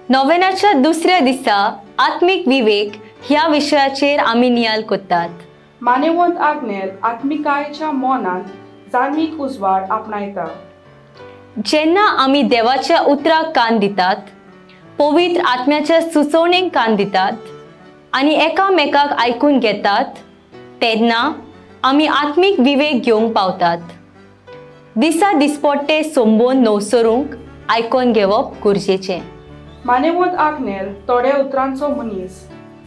नोवेनाच्या दुसऱ्या दिसा आत्मीक विवेक ह्या विशयाचेर आमी नियाल कोत्तात. मानेवंत आग्नेल आत्मिकायेच्या मनांत जाणवीक उजवाड आपणायता. जेन्ना आमी देवाच्या उतराक कान दितात, पवित्र आत्म्याच्या सुचोवणेक कान दितात आनी एकामेकाक आयकून घेतात, तेन्ना आमी आत्मीक विवेक घेवंक पावतात. दिसा दिसपट्टे सोंबोवन नवसरूंक आयकोन घेवप गरजेचें. मानेवंत आग्नेल थोड्या उतरांचो मनीस.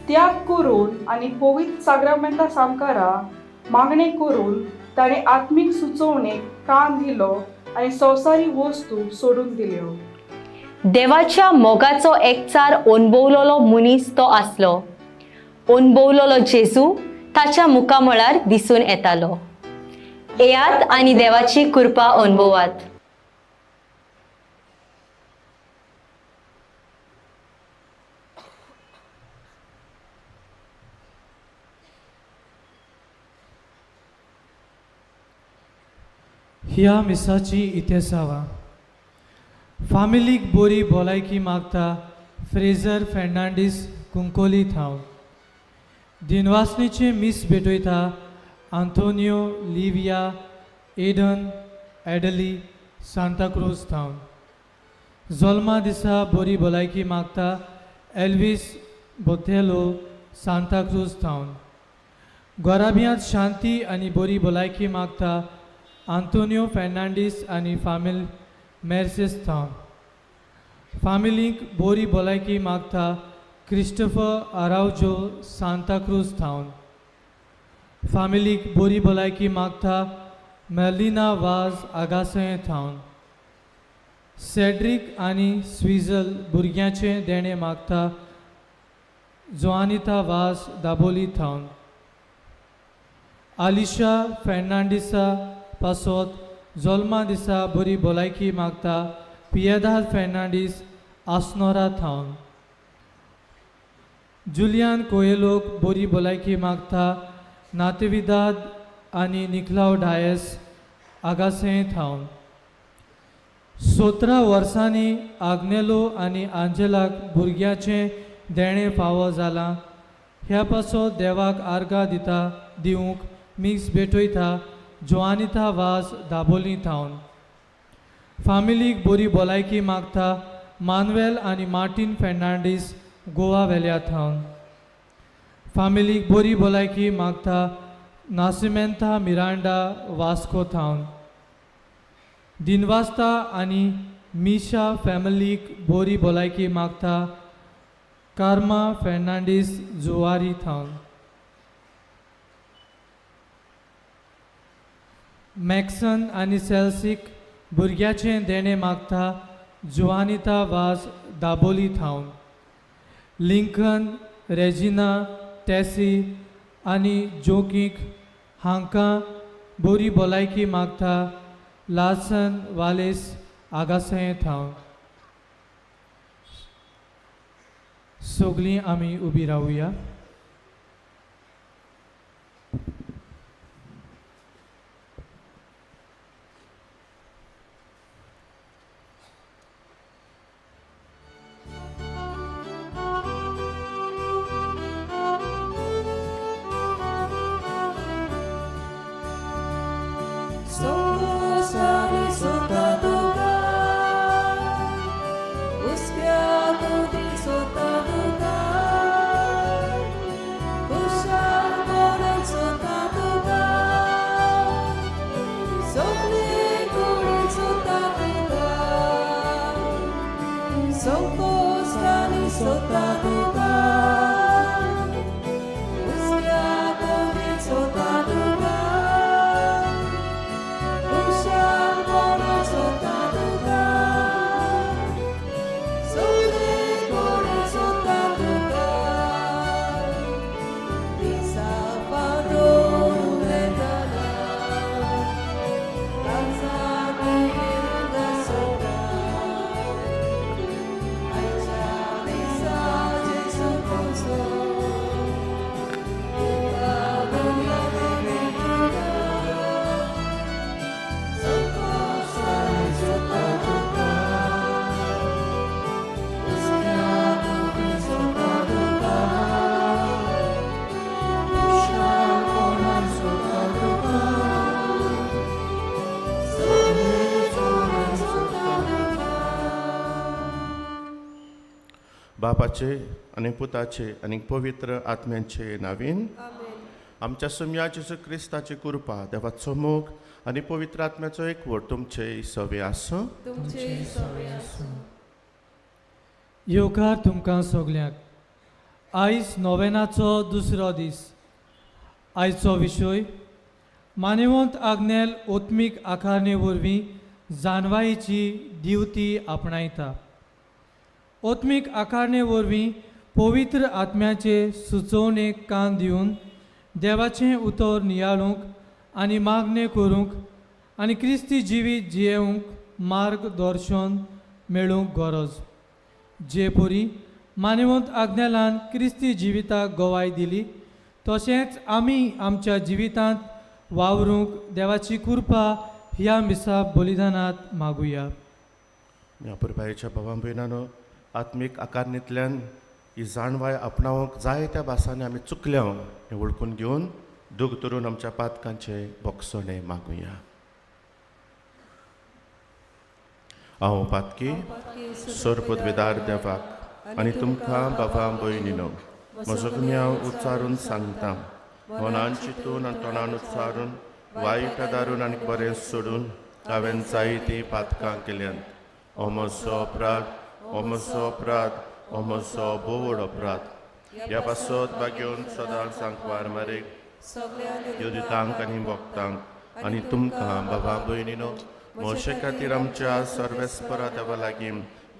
त्याग करून आनी पवित्र साग्रामेंता सामकारा मागणें करून ताणें आत्मीक सुचोवणेक कान दिलो आनी संवसारी वस्तू सोडून दिल्यो. देवाच्या मोगाचो एकचार अणभवलेलो मनीस तो आसलो. अणभवलेलो जेजू ताच्या मुखामळार दिसून येतालो. येयात आनी देवाची कृपा अणभवात. ह्या मिसाची इतिहासावा फामिलीक बोरी भलायकी मागता फ्रेजर फेर्नांडीस कुंकोली थावन. दिनवासनीचे मीस भेटयता आंतोनियो, लिविया, एडन, एडली, सांताक्रूज थावन. जल्मा दिसा बोरी भलायकी मागता एल्वीस बोथेलो, सांताक्रूज थावन. गोराबियांत शांती आनी बोरी भलायकी मागता आंतोनियो फेर्नांडीस आनी फामील मेर्सेस थावन. फामिलीक बोरी भलायकी मागता क्रिस्टफर आरावजो, सांताक्रूज थावन. फामिलीक बोरी भलायकी मागता मेलिना वाज, आगासय थावन. सेड्रीक आनी स्विजल भुरग्यांचें देणें मागता जोआनिता वाज, दाबोली थावन. आलिशा फेर्नांडीसा पासत जल्मा दिसा बरी भलायकी मागता पियेदाद फेर्नांडीस, आसनोरा थावन. जुलियान कोयलोक बरी भलायकी मागता नातेविदाद आनी निखलाव डायस, आगासें थावन. 17 वर्सांनी आग्नेलो आनी आंजेलाक भुरग्याचें देणें फावो जालां. ह्या पासत देवाक आर्गां दिता दिवंक मीस भेटयता जोआनिता वाज, दाबोली थावन. फामिलीक बरी भलायकी मागता मानवेल आनी मार्टीन फेर्नांडीस, गोवा वेल्या थावन. फामिलीक बरी भलायकी मागता नासिमेंता मिरांडा, वास्को थावन. दिनवास्ता आनी मिशा फॅमिलीक बरी भलायकी मागता कार्मा फेर्नांडीस, जुवारी थावन. मॅक्सन आनी सेल्सीक भुरग्याचें देणें मागता जुवानिता वाज, दाबोली थावन. लिंकन, रेजिना, टॅसी आनी जोकीक हांकां बरी भलायकी मागता लासन वालेस, आगासय थावन. सगलीं आमी उबी रावया. So बापाचे आनी पुताचे आनी पवित्र आत्म्यांचे नावीन. आमच्या सुम्या जेजू क्रिस्ताची कृपा, देवाचो मोग आनी पवित्र आत्म्याचो एकवट तुमचे सवे आसूं. येवकार तुमकां सगल्यांक. आयज नोवेनाचो दुसरो दीस. आयचो विशय मानेवंत आग्नेल ओत्मीक आकारणे वरवीं जानवायेची दिवती आपणायता. ओत्मीक आकारणे वरवीं पवित्र आत्म्याचे सुचोवणेक कान दिवन देवाचें उतर नियाळूंक आनी मागणें करूंक आनी क्रिस्ती जिवीत जियेवंक मार्गदर्शन मेळूंक गरज. जे परी मानेवंत आज्ञालान क्रिस्ती जिविताक गवाय दिली तशेंच आमी आमच्या जिवितांत वावरूंक देवाची कृपा ह्या मिसा बलिदानांत मागुया. ह्या पुरबायेच्या भावां भयणानो, आत्मीक आकारणींतल्यान ही जाणवाय आपणावंक जायत्या भासांनी आमी चुकल्या हें वळखून घेवन दूख धरून आमच्या पातकांचें बोगसणें मागुया. हांव पातकी सरपदवेदार देवाक आनी तुमकां बाबा भयणीनो म्हजो गुन्यांव उच्चारून सांगता. मनान चिंतून आनी तोंडान उच्चारून, वायट दारून आनी बरें सोडून हांवें जायतीं पातकां केल्यांत. हो म्हजो अपराध, हो म्हजो अपराध, हो म्हजो भोव अपराध. ह्या पासत बागेवन सदांच सांकवार मारेक, योदितांक आनी भक्तांक आनी तुमकां बाबा भयणीनो म्हजे खातीर आमच्या सर्वेस्परा देवा लागीं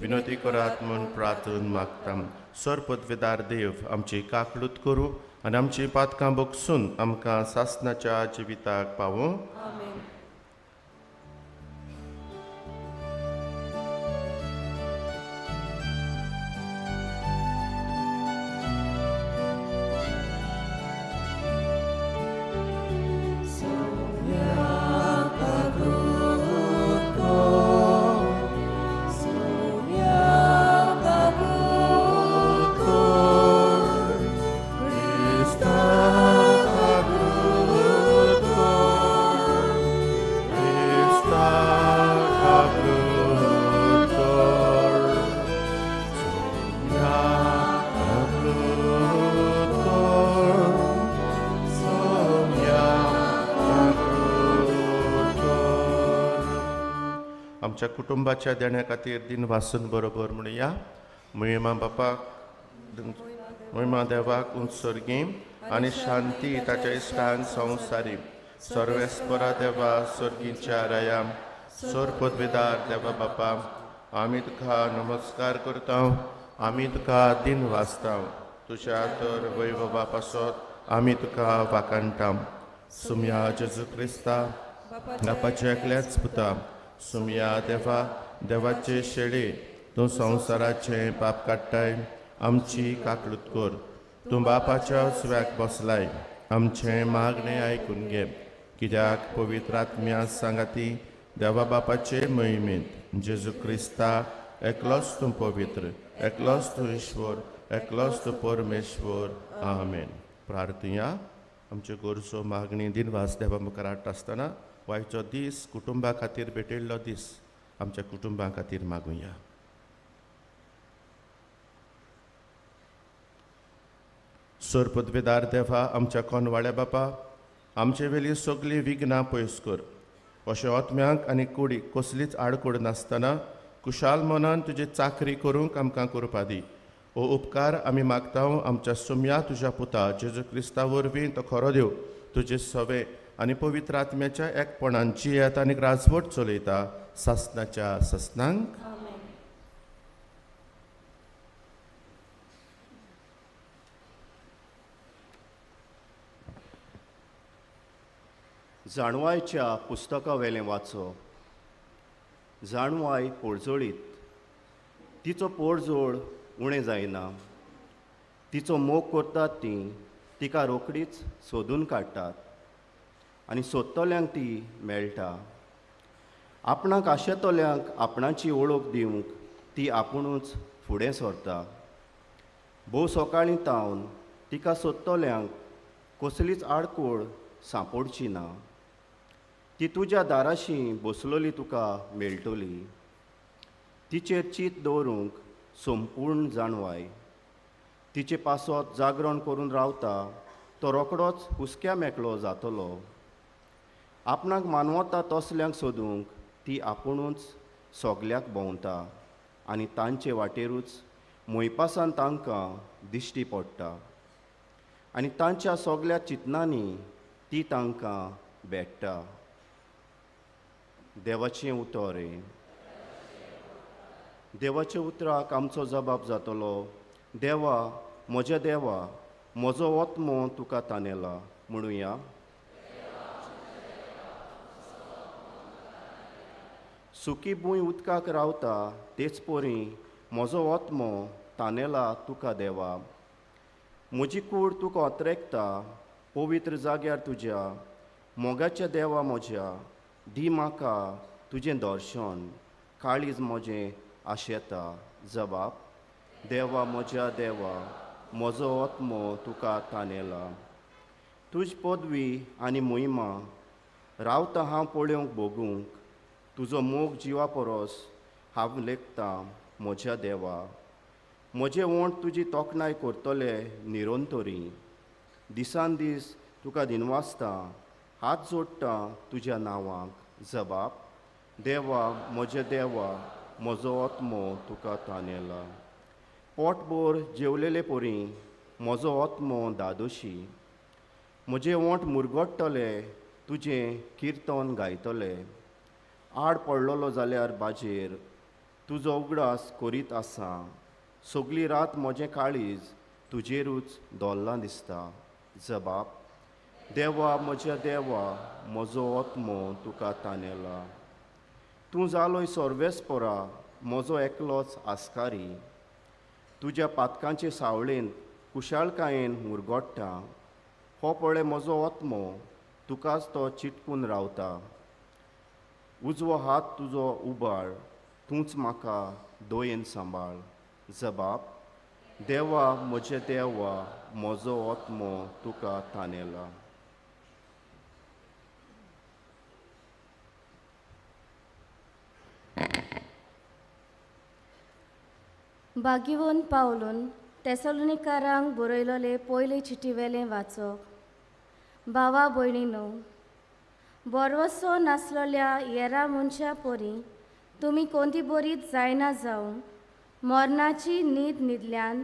विनोती करात म्हूण प्रार्थन मागता. सर पदवेदार देव आमची काकलूत करूं आनी आमची पातकां बगसून आमकां सासनाच्या जिविताक पावूं. आमच्या कुटुंबाच्या देण्या खातीर दिन वासून बरोबर म्हणया. मुयमा बापाक, मुयमा देवाक उत्सर्गी आनी शांती ताच्या इश्टांक संवसारी. सर्वेस्परा देवा, सर्गीच्या राया, सर पदवेदार देवा बापा, आमी तुका नमस्कार करता, आमी तुका दिन वाचता. तुज्या तर वैभवा पासत आमी तुका वाकाणटा. सुमया जेजू क्रिस्ता बापाच्या एकल्याच पुता, सुमया देवा, देवाचे शेळे, तूं संवसाराचें पाप काडटाय, आमची काकलूत कर. तूं बापाच्या उजव्याक बसलाय, आमचें मागणें आयकून घे. कित्याक पवित्र आत्म्या सांगाती देवा बापाचे मोहिमेंत जेजू क्रिस्ता एकलोच तूं पवित्र, एकलोच तूं ईश्वर, एकलोच तूं परमेश्वर. आमेन. प्रार्थया. आमच्यो गरजो मागणी दिनवास देवा मुखार हाडटा आसतना वायचो दीस कुटुंबा खातीर भेटयल्लो दीस आमच्या कुटुंबा खातीर मागुया. सर पदवेदार देवा, आमच्या कोनवाड्या बापा, आमचे वेली सगळीं विघ्नां पयस कर. अशें आत्म्यांक आनी कुडीक कसलीच आडकोड नासतना कुशाल मनान तुजी चाकरी करूंक आमकां करपा दी. हो उपकार आमी मागता आमच्या सुम्या तुज्या पुता जेजू क्रिस्ता वरवीं, तो खरो देव, तुजे सवे आनी पवित्र आत्म्याच्या एकपणान जियेत आनी राजवट चलयता सासनाच्या सासनांक. जाणवायच्या पुस्तका वेलें वाचो. जाणवाय पोळजोळीत, तिचो पोळजोळ उणें जायना. तिचो मोग करतात तीं तिका रोखडीच सोदून काडटात आनी सोदतल्यांक ती मेळटा. आपणाक आशेतल्यांक आपणाची वळख दिवंक ती आपुणूच फुडें सरता. भोव सकाळीं तावन तिका सोदतल्यांक कसलीच आडकोळ सांपडची ना. ती तुज्या दाराशी बसलोली तुका मेळटली. तिचेर चीत दवरूंक संपूर्ण जाणवाय. तिचे पासत जागरण करून रावता तो रोकडोच हुसक्या मेकळो जातलो. आपणाक मानवता तसल्यांक सोदूंक ती आपुणूच सगल्याक भोंवता आनी तांचे वाटेरूच मोयपासान तांकां दिश्टी पडटा आनी तांच्या सगल्या चिंतनांनी ती तांकां भेट्टा. देवाचें उतर हें. देवाच्या उतराक आमचो जबाब जातलो. देवा म्हज्या देवा, म्हजो आत्मो तुका तानेला. म्हणुया. सुकी भूंय उदकाक रावता तेच परी म्हजो आत्मो तानेला तुका देवा. म्हजी कूड तुका अत्रेकता पवित्र जाग्यार तुज्या. मोगाच्या देवा म्हज्या, दी म्हाका तुजें दर्शन, काळीज म्हजें आशेता. जबाब. देवा म्हज्या देवा, म्हजो आत्मो तुका तानेला. तुज पदवी आनी मोहिमा रावता हांव पळोवंक भोगूंक. तुजो मोग जिवा परस हांव लेखतां म्हज्या देवा. म्हजे ओंठ तुजी तोखणाय करतले निरंतरी. दिसान दीस तुका दिनवासता, हात जोडटा तुज्या नांवाक. जबाब. देवा म्हज्या देवा, म्हजो आत्मो तुका तानेला. पोटभर जेवलेले परी म्हजो आत्मो दादोशी. म्हजे ओंठ मुरगट्टले तुजें किर्तन गायतले. आड पडलेलो जाल्यार बाजेर तुजो उगडास करीत आसा. सगली रात म्हजें काळीज तुजेरूच दोल्लां दिसता. जबाब. देवा म्हज्या देवा, म्हजो आत्मो तुका तानेला. तूं जालोय सर्वेस्परा, म्हजो एकलोच आस्कारी. तुज्या पातकांचे सावळेंत कुशाळकायेन मुरगोट्टा. हो पळय म्हजो आत्मो तुकाच तो चिटकून रावता. उजवो हात तुजो उबाळ, तूंच म्हाका दयेन सांबाळ. जबाब. देवा म्हज्या देवा, म्हजो आत्मो तुका तानेला. बागिवोन पावलून तेसलोनिकारांक बरयलोले पयले चिटीवेलें वाचप. भावा भयणीनो, बरवसो नासलोल्या येरा मनशा परी तुमी कोणती बरीच जायना जावं मरणाची न्हीद न्हिदल्यान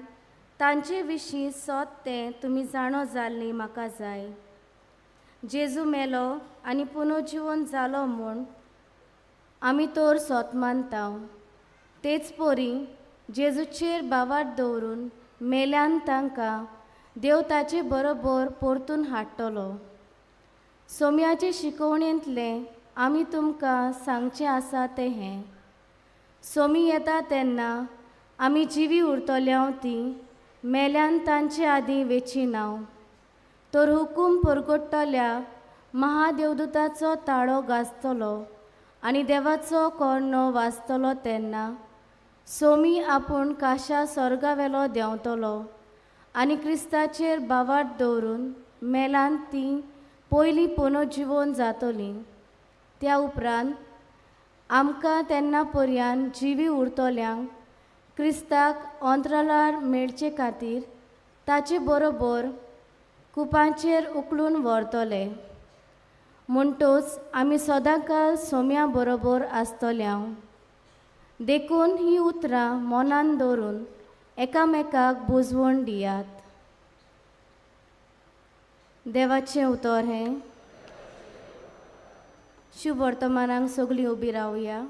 तांचे विशीं सोद तें तुमी जाणो जाल्लीं म्हाका जाय. जेजू मेलो आनी पुनर्जिवन जालो म्हूण आमी तर सोत मानता. तेच परी जेजूचेर बावाट दवरून मेल्यान तांकां देव ताचे बरोबर परतून हाडटलो. सोम्याचे शिकवणेंतलें आमी तुमकां सांगचें आसा तें हें. सोमी येता तेन्ना आमी जिवी उरतल्या ती मेल्यान तांचे आदीं वेची नांव. तर हुकूम परगट्टल्या महादेवदूताचो ताळो गाजतलो आनी देवाचो कोर्णो वाजतलो तेन्ना सोमी आपूण काशा स्वर्गावेलो देंवतलो आनी क्रिस्ताचेर बावाट दवरून मेलान ती पयलीं पुनर्जिवन जातली. त्या उपरांत आमकां तेन्ना पर्यान जिवी उरतल्यांक क्रिस्ताक अंतराळार मेळचे खातीर ताचे बरोबर कुपांचेर उखलून व्हरतले. म्हणटोच आमी सदांकाल सोम्या बरोबर आसतल्या. देखून ही उतरां मनान दवरून एकामेकाक बुजवण दियात. देवाचें उतर हें. शुभ वर्तमानाक सगळीं उबी रावया.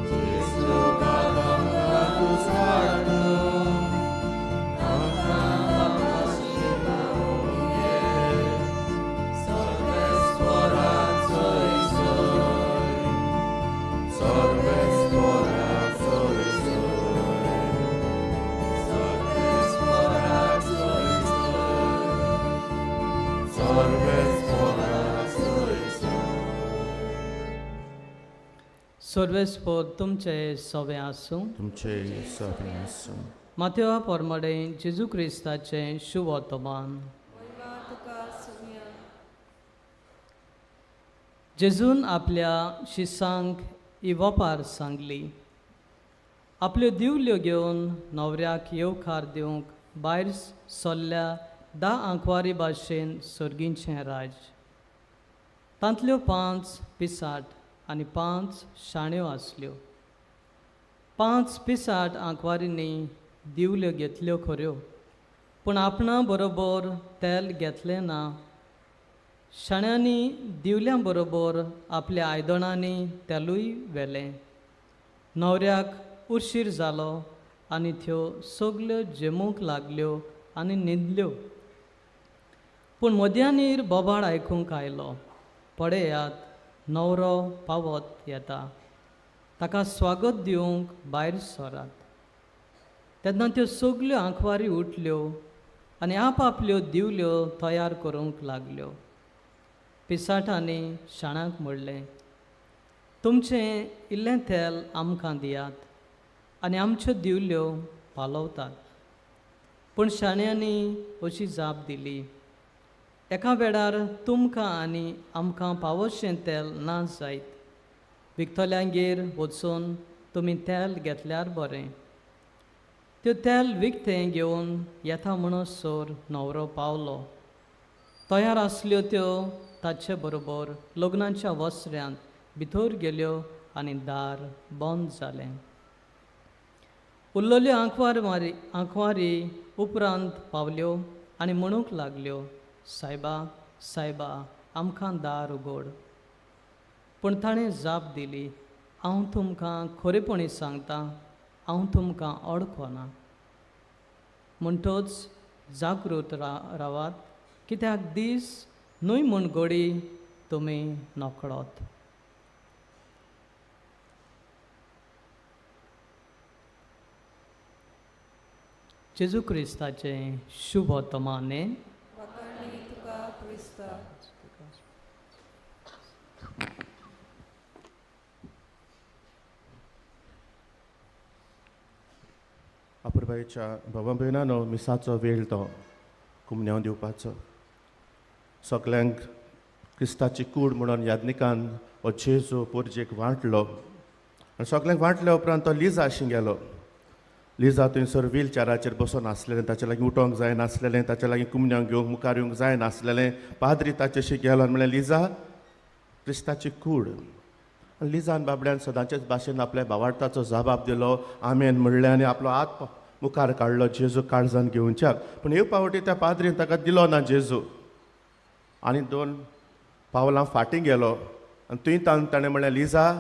Jesu, सर्वेस्पोर तुमचे सवे आसूं. तुमचे सगळें आसूं. माथेवा पोरमडे जेजू क्रिस्ताचें शुभवर्तमान. जेजून आपल्या शिसांक ही वपार सांगली. आपल्यो दिवल्यो घेवन न्हवऱ्याक येवकार दिवंक भायर सरल्या 10 आंकवारी भाशेन सर्गीचें राज्य. तांतल्यो 5 पिसाट आनी 5 शाण्यो आसल्यो. 5 पिसाट आंकवारींनी दिवल्यो घेतल्यो खऱ्यो, पूण आपणा बरोबर तेल घेतलें ना. शाण्यांनी दिवल्यां बरोबर आपल्या आयदणांनी तेलूय व्हेलें. न्हवऱ्याक उशीर जालो आनी त्यो सगल्यो जेमूंक लागल्यो आनी न्हिदल्यो. पूण मध्यानीर बोबाळ आयकूंक आयलो, पळयात न्हवरो पावत येता, ताका स्वागत दिवंक भायर सरात. तेन्ना त्यो सगल्यो आंकवारी उठल्यो आनी आपआपल्यो दिवल्यो तयार करूंक लागल्यो. पिसाटांनी शाणाक म्हणलें, तुमचें इल्लें तेल आमकां दियात आनी आमच्यो दिवल्यो पालवतात. पूण शाण्यांनी अशी जाप दिली, एका वेळार तुमकां आनी आमकां पावोशें तेल ना जायत, विकतल्यांगेर वचून तुमी तेल घेतल्यार बरें. त्यो तेल विकतें घेवन येता म्हणसर न्हवरो पावलो. तयार आसल्यो त्यो ताचे बरोबर लग्नाच्या वसऱ्यांत भितर गेल्यो आनी दार बंद जालें. उरलेल्यो आंकवारी उपरांत पावल्यो आनी म्हणूंक लागल्यो, सायबा सायबा आमकां दार उगड. पूण ताणें जाप दिली, हांव तुमकां खरेपणी सांगता, हांव तुमकां वळखना. म्हणटच जागृत रावात, कित्याक दीस न्हय म्हूण घडी तुमी नकळत. जेजू क्रिस्ताचें शुभवर्तमाने. अपुरबायेच्या भावा भयणानो, मिसाचो वेळ तो कुमन्यांव दिवपाचो. सगल्यांक क्रिस्ताची कूड म्हणून याज्ञिकान हो जेजू पोरजेक वांटलो आनी सगल्यांक वांटल्या उपरांत तो लिजा आशी गेलो. लिजा थंयसर व्हील चॅराचेर बसून आसलेलें, ताचे लागीं उठोंक जायनासलेलें, ताचे लागीं कुमन्यांव घेवंक मुखार येवंक जायनासलेलें. पाद्री ताचेशी गेलो आनी म्हणलें, लिजा क्रिस्ताची कूड. लिजान बाबड्यान सदांचेच भाशेन आपल्या भावार्थाचो जबाब दिलो, आमेन म्हणलें आनी आपलो हात मुखार काडलो जेजू काळजान घेवच्याक. पूण एक पावटी त्या पाद्रीन ताका दिलो ना जेजू आनी 2 पावलां फाटीं गेलो आनी थंय ताणें म्हणलें, लिजा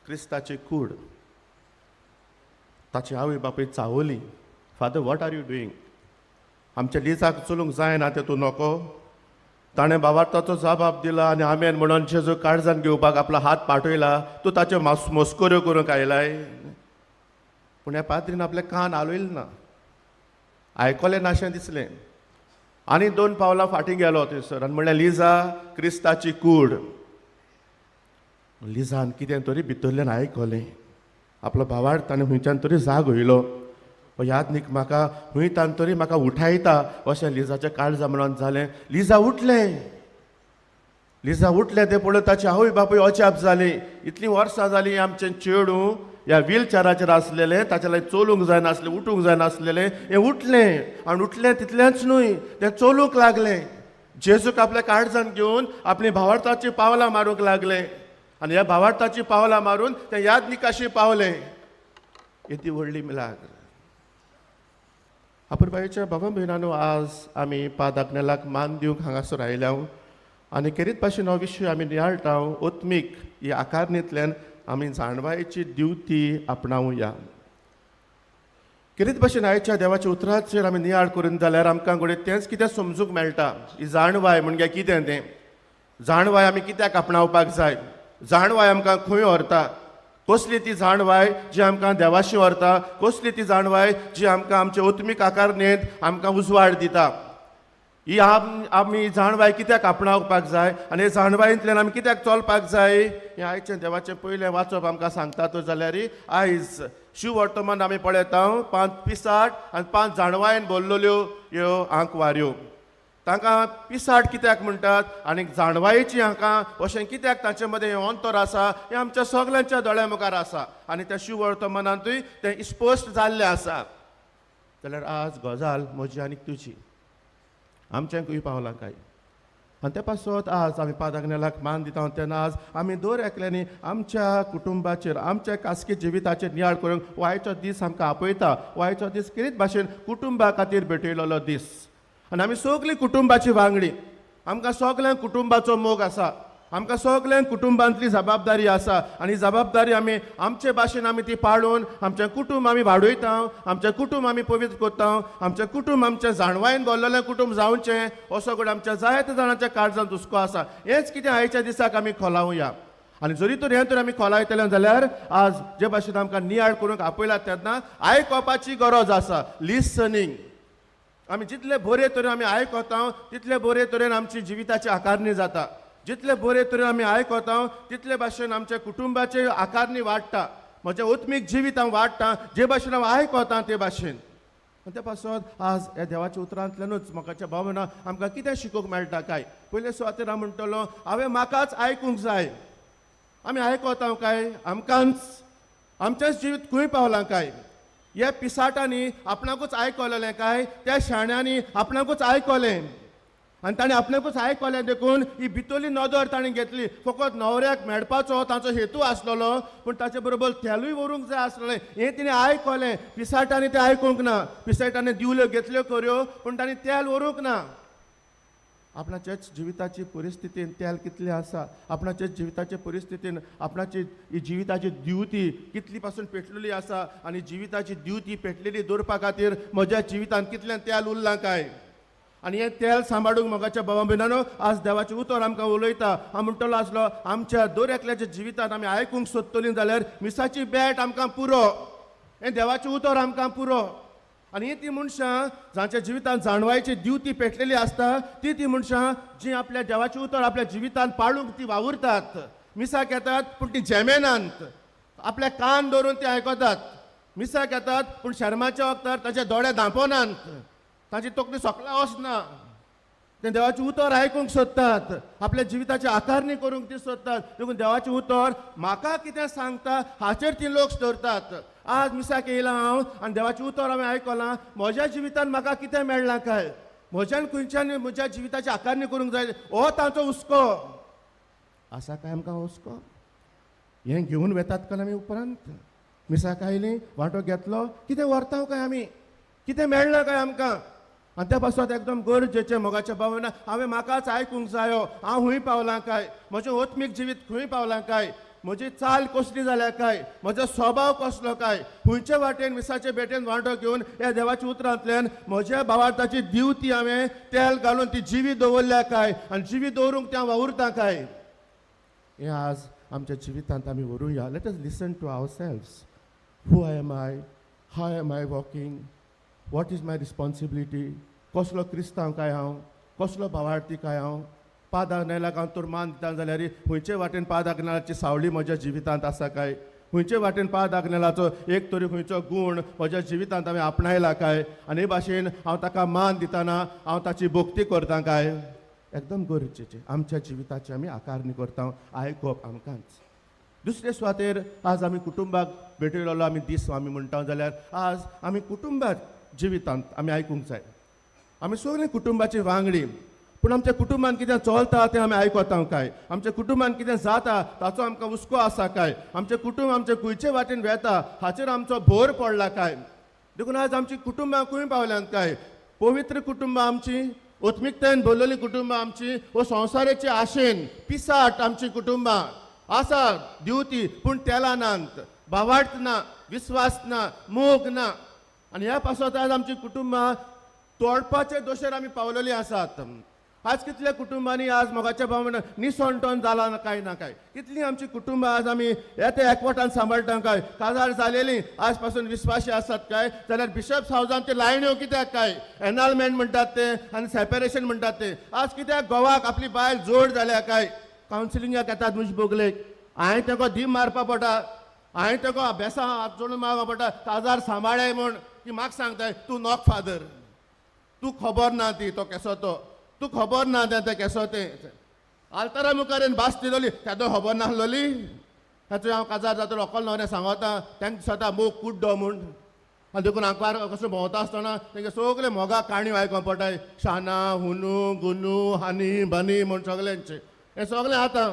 क्रिस्ताची कूड. ताची आवय बापूय चावली, father what are you doing, आमच्या लिजाक चलूंक जायना तें तूं नको. ताणें बाबार्थाचो जबाब दिला आनी आमेन म्हणून जेजू काळजान घेवपाक आपलो हात पाठयला, तूं ताच्यो मस्कऱ्यो करूंक आयलाय. पूण ह्या पाद्रीन आपले कान हालयले ना, आयकलें नाशें दिसलें आनी 2 पावलां फाटीं गेलो थंयसर आनी म्हणलें, लिजा क्रिस्ताची कूड. लिजान कितें तरी भितरल्यान आयकलें, आपलो भावार्थ ताणें खंयच्यान तरी जाग येयलो, हो यादनीक म्हाका खंय तान तरी म्हाका उठायता अशें लिजाच्या काळजा म्हणून जालें. लिजा उठलें, लिजा उठलें तें पळोवन ताची आवय बापूय अजाप जाली. इतलीं वर्सां जालीं आमचें चेडूं ह्या व्हीलचॅराचेर आसलेलें, ताच्या लागीं चलूंक जायनासलें, उठूंक जायनासलेलें, हें उठलें आनी उठलें तितलेंच न्हय, तें चलूंक लागलें. जेजूक आपल्या काळजान घेवन आपली भावार्थाची पावलां मारूंक लागलें आनी ह्या भावार्थाची पावलां मारून तें यादनिकाशी पावलें. येदी व्हडली मिलाग्र. अपुरबायेच्या बाबा भयणानो, आज आमी पाद आग्नेलाक मान दिवंक हांगासर आयल्या आनी खेरीत भाशेन हो विशय आमी नियाळटा. ओत्मीक ही आकारणींतल्यान आमी जाणवायेची दिवती आपणावया. खेरीत भाशेन आयच्या देवाच्या उतराचेर आमी नियाळ करून जाल्यार आमकां घडये तेंच कितें समजूंक मेळटा. ही जाणवाय म्हणजे कितें तें, जाणवाय आमी कित्याक आपणावपाक जाय, जाणवाय आमकां खंय व्हरता, कसली ती जाणवाय जी आमकां देवाशी व्हरता, कसली ती जाणवाय जी आमकां आमचे ओत्मीक आकारणेंत आमकां उजवाड दिता. ही आमी जाणवाय कित्याक आपणावपाक जाय आनी हे जाणवायेंतल्यान आमी कित्याक चलपाक जाय हें आयचें देवाचें पयलें वाचप आमकां सांगता तर जाल्यार आयज शिववर्तमान आमी पळयता 5 पिसाट आनी 5 जाणवायेन भरलेल्यो ह्यो आंकवाऱ्यो. तांकां पिसाट कित्याक म्हणटात आनी जाणवायेची हांकां अशें कित्याक तांचे मदें हें अंतर आसा हें आमच्या सगल्यांच्या दोळ्या मुखार आसा आनी त्या शिववर्तमानांतूय तें स्पश्ट जाल्लें आसा. जाल्यार आज गजाल म्हजी आनी तुजी आमचें पावलां काय आनी ते पासत आज आमी पादाग्नेलाक मान दिता तेन्ना आज आमी दर एकल्यांनी आमच्या कुटुंबाचेर आमच्या खासगी जिविताचेर नियाळ करूंक वायचो दीस आमकां आपयता. वायचो दीस खेरीत भाशेन कुटुंबा खातीर भेटयलेलो दीस आनी आमी सगळीं कुटुंबाची वांगडी. आमकां सगल्यांक कुटुंबाचो मोग आसा, आमकां सगल्यांक कुटुंबांतली जबाबदारी आसा आनी जबाबदारी आमी आमचे भाशेन आमी ती पाळून आमचें कुटुंब आमी वाडयता, आमचें कुटुंब आमी पवित्र करता, आमचें कुटुंब आमचें जाणवायेन भरलेलें कुटुंब जावचें असो कडेन आमच्या जायत्या जाणांच्या काळजांत हुस्को आसा. हेंच कितें आयच्या दिसाक आमी खोलावया आनी जरी तर हें तर आमी खोलायतले जाल्यार आज जे भाशेन आमकां नियाळ करूंक आपयला तेन्ना आयकोपाची गरज आसा. लिसनींग. आमी जितले बरे तरेन आमी आयकता तितले बरे तरेन आमची जिविताची आकारणी जाता. जितले बरे तरेन आमी आयकता तितले भाशेन आमच्या कुटुंबाचे आकारणी वाडटा. म्हजें आत्मीक जिवीत हांव वाडटा जे भाशेन हांव आयकता ते भाशेन. आनी ते पासत आज ह्या देवाच्या उतरांतल्यानूच म्हाकाच्या भावना आमकां कितें शिकूंक मेळटा काय. पयले सुवातेर हांव म्हणटलो हांवें म्हाकाच आयकूंक जाय. आमी आयकता काय आमकांच आमचेंच जिवीत खंय पावलां काय. ह्या पिसाटांनी आपणाकूच आयकलेलें काय, त्या शाण्यांनी आपणाकूच आयकलें आनी ताणें आपणाकूच आयकलें देखून ही भितरली नदर ताणें घेतली. फकत न्हवऱ्याक मेळपाचो ताचो हेतू आसलेलो पूण ताचे बरोबर तेलूय व्हरूंक जाय आसलेलें हें तिणें आयकलें. पिसाटांनी तें आयकूंक ना. पिसाटांनी दिवल्यो घेतल्यो खऱ्यो पूण ताणें तेल व्हरूंक ना. आपणाच्याच जिविताची परिस्थितीन तेल कितलें आसा, आपणाच्याच जिविताचे परिस्थितीन आपणाची ही जिविताची दिवती कितली पासून पेटलेली आसा आनी जिविताची दिवती पेटलेली दवरपा खातीर म्हज्या जिवितान कितलें तेल उरलां काय. आनी हें तेल सांबाळूंक मोगाच्या भावा भयणांनो आज देवाचें उतर आमकां उलयता. हांव म्हणटलो आसलो आमच्या दर एकल्याच्या जिवितांत आमी आयकूंक सोदतलीं जाल्यार मिसाची बॅट आमकां पुरो, हें देवाचें उतर आमकां पुरो. आनी ही ती मनशां जांच्या जिवितांत जाणवायची दिवती पेटलेली आसता ती ती मनशां जी आपल्या देवाचें उतर आपल्या जिवितांत पाळूंक ती वावुरतात. मिसाक येतात पूण ती जेमेनात, आपल्या कान दवरून ती आयकतात. मिसाक येतात पूण शर्माच्या वखदार ताचे दोळे धांपनात, ताची तकली सोकला वचना. ते देवाचें उतर आयकूंक सोदतात, आपल्या जिविताची आकारणी करूंक ती सोदतात. देखून देवाचें उतर म्हाका कितें सांगता हाचेर ती लक्ष दवरतात. आज मिसाक येयलां हांव आनी देवाचें उतर हांवें आयकलां, म्हज्या जिवितांत म्हाका कितें मेळ्ळां काय, म्हज्यान खंयच्यान म्हज्या जिविताची आकारणी करूंक जाय हो तांचो हुस्को आसा काय. आमकां हुस्को हें घेवन वेतात काय आमी उपरांत मिसाक आयलीं वांटो घेतलो कितें व्हरता काय आमी, कितें मेळ्ळां काय आमकां. आनी त्या पासत एकदम गरजेचें मोगाच्या भावना हांवें म्हाकाच आयकूंक जायो. हांव खंय पावलां काय, म्हजें आत्मीक जिवीत खंय पावलां काय, म्हजी चाल कसली जाल्या काय, म्हजो स्वभाव कसलो काय, खंयचे वाटेन मिसाचे भेटेन वांटो घेवन ह्या देवाच्या उतरांतल्यान म्हज्या भावार्थाची दिवती हांवें तेल घालून ती जिवी दवरल्या काय आनी जिवी दवरूंक त्या वावुरता काय. हें आज आमच्या जिवितांत आमी व्हरूया. Let us listen to ourselves. Who am I, how am I walking, what is my responsibility, कसलो क्रिस्तांव काय हांव, कसलो भावार्थी काय हांव. पादाग्नेलाक हांव तर मान दिता जाल्यार खंयचे वाटेन पादाग्नेलाची सावळी म्हज्या जिवितांत आसा काय, खंयचे वाटेन पादाग्नेलाचो एक तरी खंयचो गूण म्हज्या जिवितांत हांवें आपणायला काय, आनी हे भाशेन हांव ताका मान दितना हांव ताची भक्ती करता काय. एकदम गरजेचें आमच्या जिविताची आमी आकारणी करता आयकप आमकांच. दुसरे सुवातेर आज आमी कुटुंबाक भेटयलेलो आमी दीस आमी म्हणटा जाल्यार आज आमी कुटुंबाक जिवितांत आमी आयकूंक जाय. आमी सगळीं कुटुंबाची वांगडी पूण आमच्या कुटुंबान कितें चलता तें आमी आयकता काय, आमच्या कुटुंबान कितें जाता ताचो आमकां हुस्को आसा काय, आमचें कुटुंब आमचे खंयचे वाटेन वेता हाचेर आमचो भर पडला काय. देखून आज आमची कुटुंबां खंय पावल्यांत काय, पवित्र कुटुंबां आमची, आत्मिकतायेन भरलेलीं कुटुंबां आमची, वो संवसाराचे आशेन पिसाट आमची कुटुंबां आसा दिवती पूण तेलां नात, भावार्थ ना, विस्वास ना, मोग ना. आनी ह्या पासत आज आमची कुटुंबां तोडपाचे दोशेर आमी पावलेली आसात. आज कितल्या कुटुंबांनी आज मोगाच्या भावना निसणटोन जाला ना काय ना काय. कितलीं आमची कुटुंबां आज आमी येता एकवटान सांबाळटा काय. काजार जालेलीं आज पासून विस्वाशी आसात काय, जाल्यार बिशप हावजान ते लायण्यो कित्याक काय, एनॉलमेंट म्हणटात ते आनी सेपरेशन म्हणटात ते. आज कित्याक घोवाक आपली बायल जोड जाल्या काय, कावन्सिलिंगाक येतात म्हजी बोगलेक. हांवें ताका दी मारपा पडटा, हांवें ताका अभ्यासा हात जोडून मारपा पडटा, काजार सांबाळ्याय म्हूण. ती म्हाका सांगताय तूं नोक फादर, तूं खबर ना ती तो केसो तो, तूं खबर ना तें तें केसो तें. आल्तारा मुखार येवन भास दिलोली तेदो खबर नासलोली. ताचो हांव काजार जातलो अकल न्हवऱ्या सांगता तांकां दिसता मोग कुड्डो म्हूण. आनी देखून आंकवार कसो भोंवता आसतना तेंगे सगळे मोगा काणयो आयकोंक पडटाय, शाना हुनू गुनू हानी बानी म्हूण सगळ्यांचे हें सगळें. आतां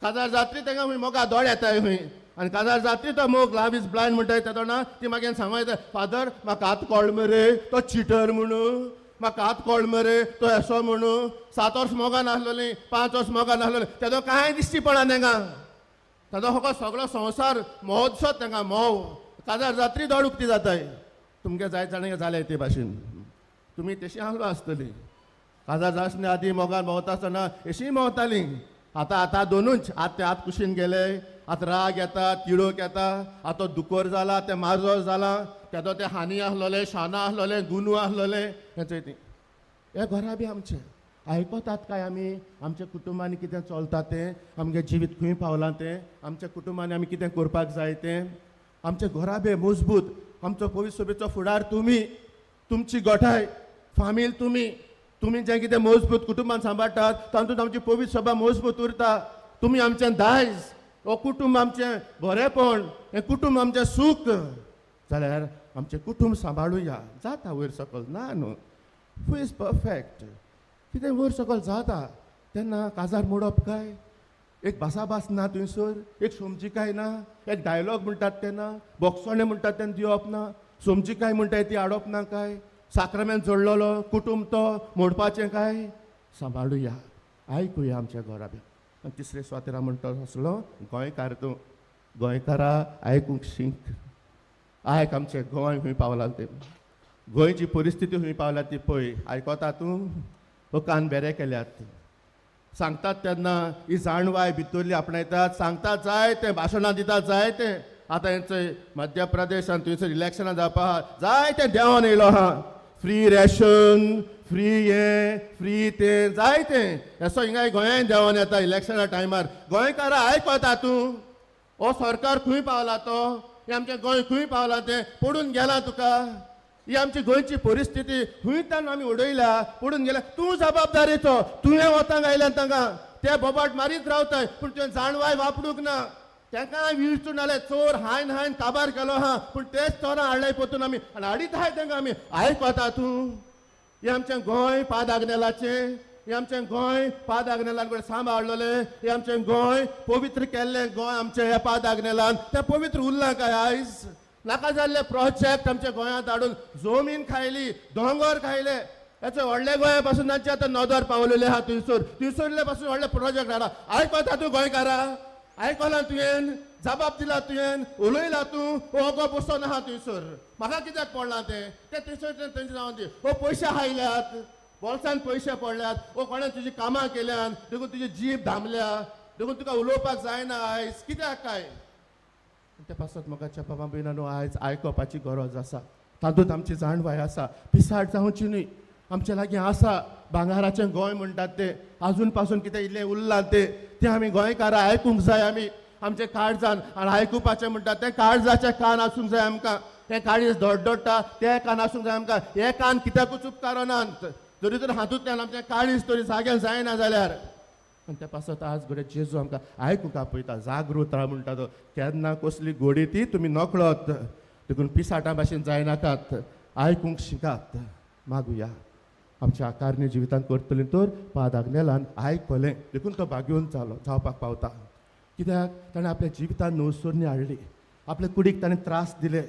काजार जात्री तांकां खंय मोगा दोळे येताय खंय, आनी काजार जात्री तो मोग लव is blind म्हणटाय तेदोना ती मागीर सांगो येता, फादर म्हाका आतां कळ मरे तो चिटर म्हणून, म्हाका आतां कळ मरे तो येसो म्हणून. 7 वर्स मोगा नासलोलीं, 5 वर्स मोगा नासलोलीं, तेदो कांय दिश्टी पडना तांकां. ताजो हो सगळो संवसार महोत्सव तांकां मोव. काजार जात्री दोळ उक्ती जाताय. तुमगे जायत जाणांक जालें ते भाशेन, तुमी तशी आहलो आसतली. काजार जासना आदी मोगान भोंवता आसतना अशीं भोंवतालीं. आतां आतां दोनूच आतां ते आत कुशीन गेले, आतां राग येता, तिडोक येता. आतां दुकोर जाला, तें माजो जाला, तेदो तें हानी आहलोलें, शाना आहलोलें, गुनू आहलोलें. हें चोय ती हे घरा बी आमचें आयकतात काय आमी आमच्या कुटुंबांनी कितें चलता तें, आमगे जिवीत खंय पावलां तें, आमच्या कुटुंबांनी आमी कितें करपाक जाय तें. आमचे घराबे मजबूत, आमचो पवित्र सभेचो फुडार तुमी, तुमची गोठाय फामील तुमी, तुमी जें कितें मजबूत कुटुंबान सांबाळटात तातूंत आमची पवित्र सभा मजबूत उरता. तुमी आमचें दायज, हो कुटुंब आमचें बरेंपण, हें कुटुंब आमचें सूख. जाल्यार आमचें कुटुंब सांबाळुया. जाता वयर सकल ना न्हू, हू is perfect, कितें वयर सकल जाता तेन्ना काजार मोडप काय, एक भासाभास ना थंयसर, एक समजिकाय ना, एक डायलॉग म्हणटात तेन्ना, बोगसोणें म्हणटात तेन्ना दिवप ना, समजिकाय म्हणटाय ती हाडप ना काय, साक्रामेंत जोडलेलो कुटुंब तो मोडपाचें काय. सांबाळुया, आयकुया आमच्या घराब्या. आनी तिसरे सुवातेर म्हणटा आसलो गोंयकार, तूं गोंयकारा आयकूंक शीक. आयक आमचें गोंय खंय पावलां तें, गोंयची परिस्थिती खंय पावला ती पळय. आयकता तूं, हो कान बेरे केल्यात. सांगतात तेन्ना ही जाणवाय भितरली आपणायतात, सांगतात जाय तें, भाशणां दितात जाय तें. आतां हेंच मध्य प्रदेश आनी थंयसर इलेक्शनां जावपा आहा, जाय तें देंवन येयलो आहा, फ्री रेशन, फ्री हें फ्री तें, जाय तें. असो हिंगा गोंयांत देंवन येता इलेक्शना टायमार. गोंयकारां आयकता तूं, हो सरकार खंय पावला तो, हें आमचें गोंय खंय पावलां तें पडून गेलां तुका. ही आमची गोंयची परिस्थिती खंय तांकां आमी उडयल्या, पडून गेल्या. तूं जबाबदारीचो, तुवें वतांक आयल्यान तांकां ते बोबाट मारीत रावताय, पूण तुवें जाणवाय वापरूंक ना. तांकां विरचून जाल्यार चोर हायन हायन काबार केलो आहा, पूण तेच चोरां हाडल्याय पोतून आमी आनी हाडीत आहाय तांकां आमी. आयकता तूं, हें आमचें गोंय पाद आग्नेलाचें, हें आमचें गोंय पाद आग्नेलान कडेन सांबाळलेलें, हें आमचें गोंय पवित्र केल्लें गोंय आमचें ह्या पाद आग्नेलान तें पवित्र उरलां काय आयज? नाका जाल्ले प्रोजेक्ट आमच्या गोंयांत हाडून जमीन खायली, दोंगर खायले. हेचे व्हडले गोंया पासून तांचे आतां नदर पावलेले आहा थंयसर, थंयसरले पासून व्हडले प्रोजेक्ट हाडा. आयकता तूं गोंयकारा, आयकलां तुवें, जबाब दिला तुवें, उलयला तूं, हो गो बसोन आहा थंयसर. म्हाका कित्याक पडलां तें, तें थंयसर तेंचें जावन दी. हो पयशे हायल्यात, बोल्सान पयशे पडल्यात, हो कोणें तुजी कामां केल्यान देखून तुजी जीब धांबल्या, देखून तुका उलोवपाक जायना आयज कित्याक काय. ते पासत मोगाच्या बाबा भयणांनो आयज आयकोपाची गरज आसा. तातूंत आमची जाणवाय आसा, पिसाट जावची न्हय. आमचे लागीं आसा भांगाराचें गोंय म्हणटात तें, आजून पासून कितें इल्लें उरलां तें, तें आमी गोंयकारां आयकूंक जाय. आमी आमचें काळजान आनी आयकुपाचें म्हणटात तें काळजाचें कान आसूंक जाय आमकां. तें काळीज धडधडटा तें कान आसूंक जाय आमकां. हें कान कित्याकूच उपकारनात जरी तर हातूंतल्यान आमचें काळीज तरी जाग्यार जायना जाल्यार. आनी त्या पासत आज घडये जेजू आमकां आयकूंक आपयता, जागृत राव म्हणटा तो. केन्ना कसली गोडी ती तुमी नकळत, देखून पिसाटां भाशेन जायनाकात, आयकूंक शिकात. मागुया आमच्या आकारणी जिवितांत करतली तर पाद आग्नेलान आयकलें देखून तो भाग्योवन जालो जावपाक पावता. कित्याक ताणें आपल्या जिवितांत नवसरणी हाडली, आपल्या कुडीक ताणें त्रास दिले,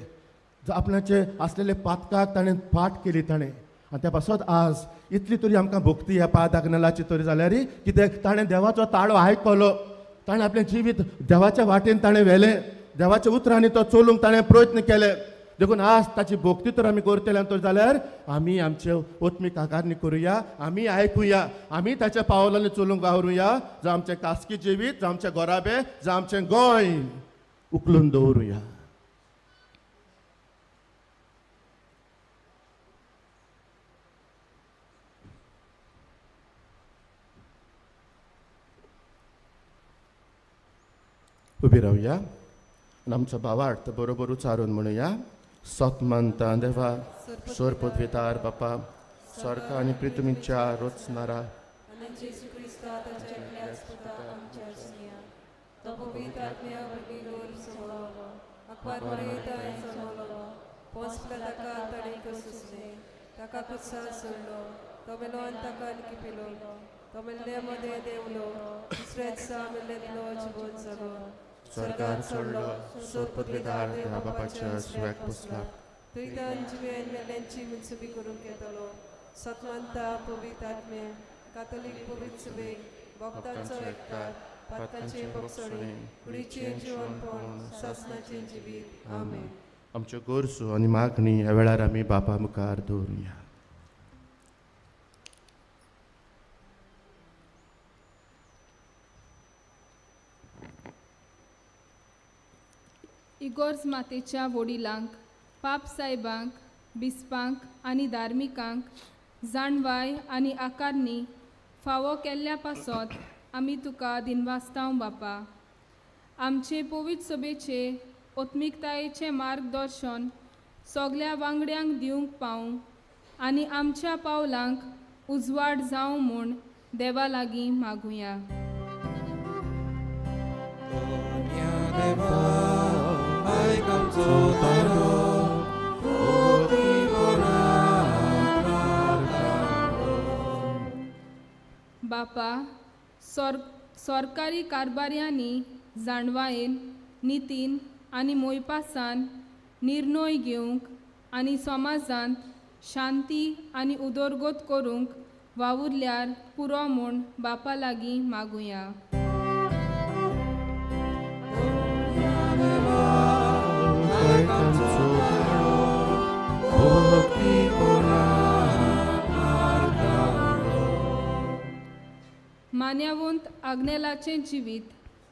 आपणाचे आसलेले पातकाक ताणें फाट केली ताणें. आनी त्या पासत आज इतली तरी आमकां भोगती ह्या पाद आग्नेलाची तरी जाल्यार कित्याक ताणें देवाचो ताळो आयकलो, ताणें आपलें जिवीत देवाच्या वाटेन ताणें व्हेलें, देवाच्या उतरांनी तो चलूंक ताणें प्रयत्न केले. देखून आज ताची भोक्ती तर आमी करतले तर जाल्यार आमी आमचे ओत्मीक आकारणी करुया, आमी आयकुया, आमी ताच्या पावलांनी चलूंक वावरुया, जावं आमचें खासगी जिवीत, जावं आमचें गोराबे, जावं आमचें गोंय उखलून दवरुया. उबी रावया आनी आमचो भावार्थ बरोबर उचारून म्हणुया. सत मानता देवा सोर पदवीदार बापा, स्वर्ग आनी पृथ्वीच्या रचणारा आनी जेजू क्रिस्ता ताच्या एकल्याच पुता आमच्या आसुया. तो पवित्र आत्म्या वरवीं गोर सोळावलो, अकवार मरेता सोळलो, पोसल्या ताका ताणें कसुसलें, ताका कुत्सा सोडलो, तो मेलो आनी ताका लिपिलो, तो मेल्ले मदें देंवलो, दुसऱ्या दिसा मेल्लेंतलो जिवोत जालो, स्वर्गार सोडलो, सोर पदवीदार देवा बापाच्या सुव्याक बसला, थंयतान जिवेन मेल्ल्यांची मनसुबी करूंक येतलो. सतमानता पवित्र आत्मे, कातोलीक पवित्र सभेक, भक्तांचो एकठार, पातकांचे भोगसणे, कुडीचें जिवनपण, सासणाचें जिवीत. आमेन. आमच्यो गरजो आनी मागणी ह्या वेळार आमी बापा मुखार दवरुया. इगोर्ज मातेच्या वडिलांक, पाप सायबांक, बिस्पांक आनी धार्मिकांक जाणवाय आनी आकारणी फावो केल्ल्या पासत आमी तुका दिनवास्तांव बापा. आमचे पवित्र सभेचे ओत्मिकतायेचें मार्गदर्शन सगल्या वांगड्यांक दिवंक पावूं आनी आमच्या पावलांक उजवाड जावं म्हूण देवा लागीं मागुया. बापा, सरकारी कारभार्यांनी जाणवायेन, नितीन आनी मोयपासान निर्णय घेवंक आनी समाजांत शांती आनी उदरगत करूंक वावुरल्यार पुरो म्हूण बापा लागीं मागुया. मान्यावंत आग्नेलाचें जिवीत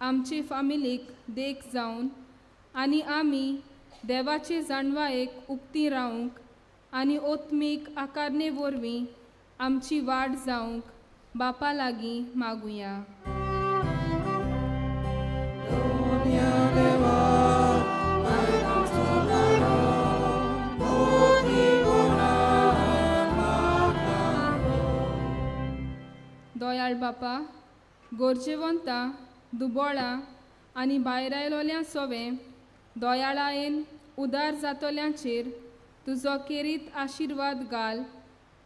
आमचे फामिलीक देख जावन आनी आमी देवाचे जाणवायेक उक्ती रावंक आनी ओत्मीक आकारणे वरवीं आमची वाड जावंक बापा लागीं मागुया. दयाळ बापा, गरजेवंतां, दुबोळां आनी भायर आयलोल्या सोवें दयाळायेन उदार जातल्यांचेर तुजो केरीत आशिर्वाद घाल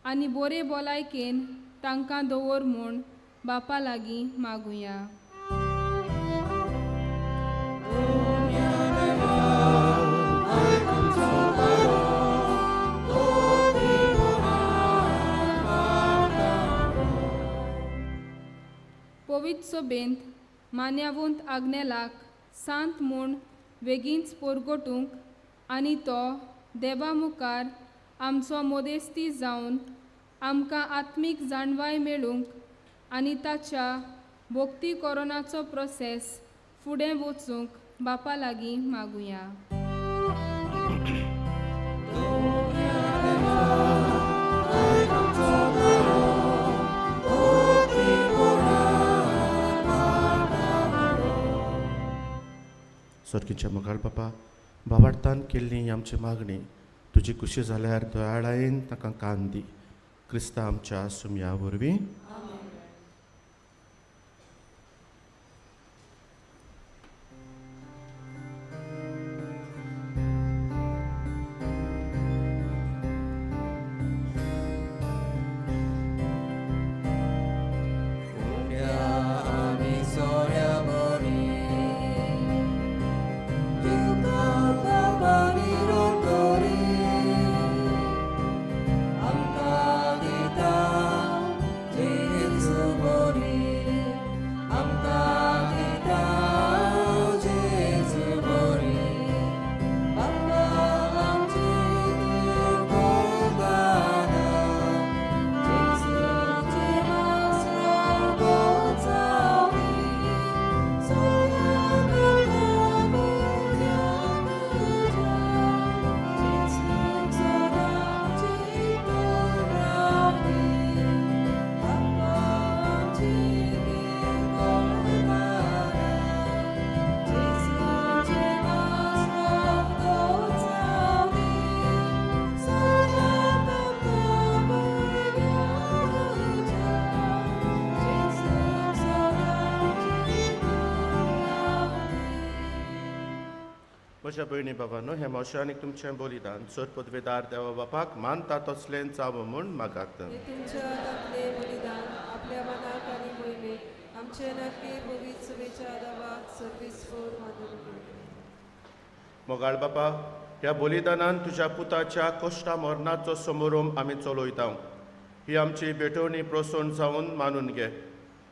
आनी बोरे भलायकेन तांकां दवर म्हूण बापा लागीं मागुया. पवित्र सभेंत मान्यावंत आग्नेलाक सांत म्हूण वेगींच पोरगोटूंक आनी तो देवा मुखार आमचो मोदेस्ती जावन आमकां आत्मीक जाणवाय मेळूंक आनी ताच्या भक्ती कोरोनाचो प्रोसेस फुडें वचूंक बापा लागीं मागुया. सर्गीच्या मुखार बापा, बाबार्थान केल्ली आमची मागणी तुजी खुशी जाल्यार दयाळायेन ताका कान दी. क्रिस्ता आमच्या सुमया वरवीं. Amka dita, म्हज्या भयणी बाबानो, हें म्हजें आनी तुमचें बलिदान सर पदवेदार देवा बापाक मानता तसलें जावं म्हूण मागात. तुमच्या आपले बलिदान आपल्या मनाक आनी मोहिमेक आमचे नक्की पवित्र सभेच्या देवाक सर्वीस मानून. मोगाळ बापा, ह्या बलिदानान तुज्या पुताच्या कश्टा मरणाचो समोरोम आमी चलयता. ही आमची भेटवणी प्रसन्न जावन मानून घे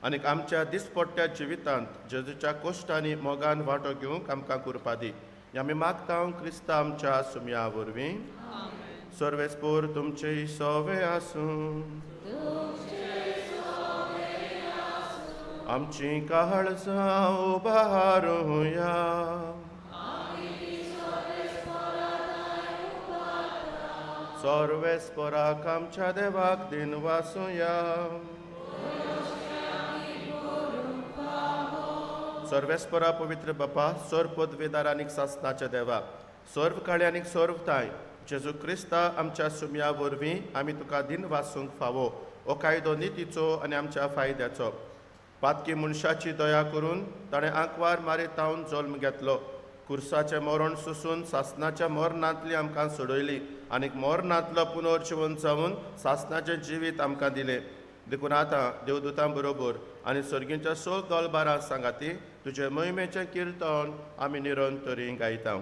आनी आमच्या दिसपट्ट्या जिवितांत जेजूच्या कश्टांनी मोगान वांटो घेवंक आमकां कृपा दी. आमी मागता क्रिस्ता आमच्या सुमया वरवीं. सर्वेस्पोर तुमचे सवे आसूं. आमची काळजां उबारुया. सर्वेस्पोराक आमच्या देवाक दिन वासुया. सर्वेस्परा पवित्र बापा, सर्व पदवेदार आनीक सासनाच्या देवा, सर्व काळी आनीक सर्व ताय जेजू क्रिस्ता आमच्या सुमया वरवीं आमी तुका दिन वासूंक फावो हो कायदो नितीचो आनी आमच्या फायद्याचो. पातकी मनशाची दया करून ताणें आंकवार मारी तावन जल्म घेतलो. कुर्साचें मरण सोसून सासनाच्या मरणांतली आमकां सोडयली आनीक मरणांतलो पुनर्जिवन जावन सासनाचें जिवीत आमकां दिलें. देखून आतां देवदूतां बरोबर आनी सर्गींच्या 6 दलबारां सांगाती तुजे मोहिमेचें किर्तन आमी निरंतरी गायता.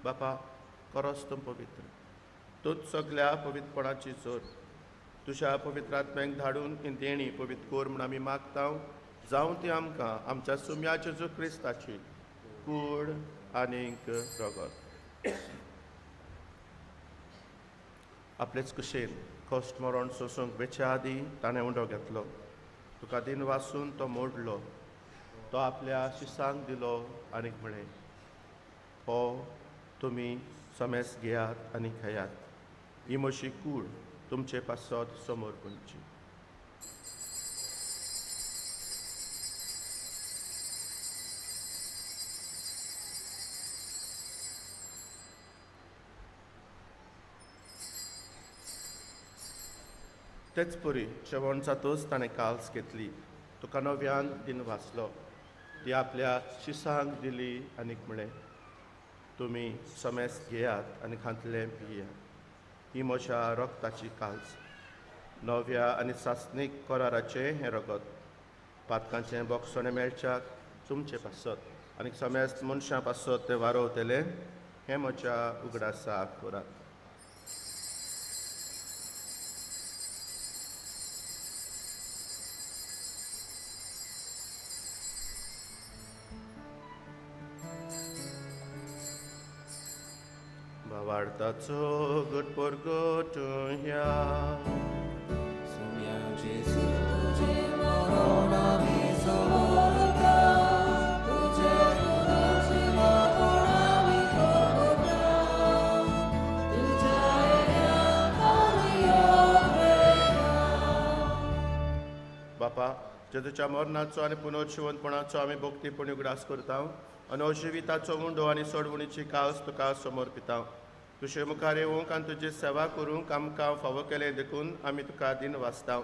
बापा, करस तूं पवित्र, तूंच सगल्या पवित्रपणाची जोर. तुज्या पवित्र आत्म्याक धाडून ही देणी पवित्र कर म्हूण आमी मागता. जावं ती आमकां आमच्या सुम्या जेजू क्रिस्ताची कूड आनीक रगत. आपलेच कुशेन कश्ट मरण सोसूंक वेच्या आदीं ताणें उंडो घेतलो. तुका दिन वासून तो मोडलो, तो आपल्या शिसांक दिलो आनीक म्हळें, हो तुमी समेस घेयात आनी खेयात, ही म्हजी कूड तुमचे पासत समोर करची. तेच परी जेवण जातच ताणें काल्स घेतली, तुका नव्यान दिन वाचलो, ती आपल्या शिसांक दिली आनीक म्हळें, तुमी समेस घेयात आनी खांतले पियात, ही म्हज्या रगताची काल्स, नव्या आनी सासणीक कराराचें हें रगत, पातकांचें बोगसणें मेळच्याक तुमचे पासत आनी समेस्त मनशां पासत तें वारोवतलें, हें म्हज्या उगडासाक करात. भावार्थाचो गट परगटुया. सुम्या जेजू तुजें मरण आमी समोरता, तुजें पुनर्जिवपण आमी करता, तुज्या येण्याक आमी येता. बापा, जेजूच्या मरणाचो आनी पुनर्जिवनपणाचो आमी भक्तीपणी उगडास करता आनी अजिविताचो उंडो आनी सोडवणीची कास तुका समर्पिता. तुजे मुखार येवंक आनी तुजी सेवा करूंक आमकां फावो केलें देखून आमी तुका दिन वाचता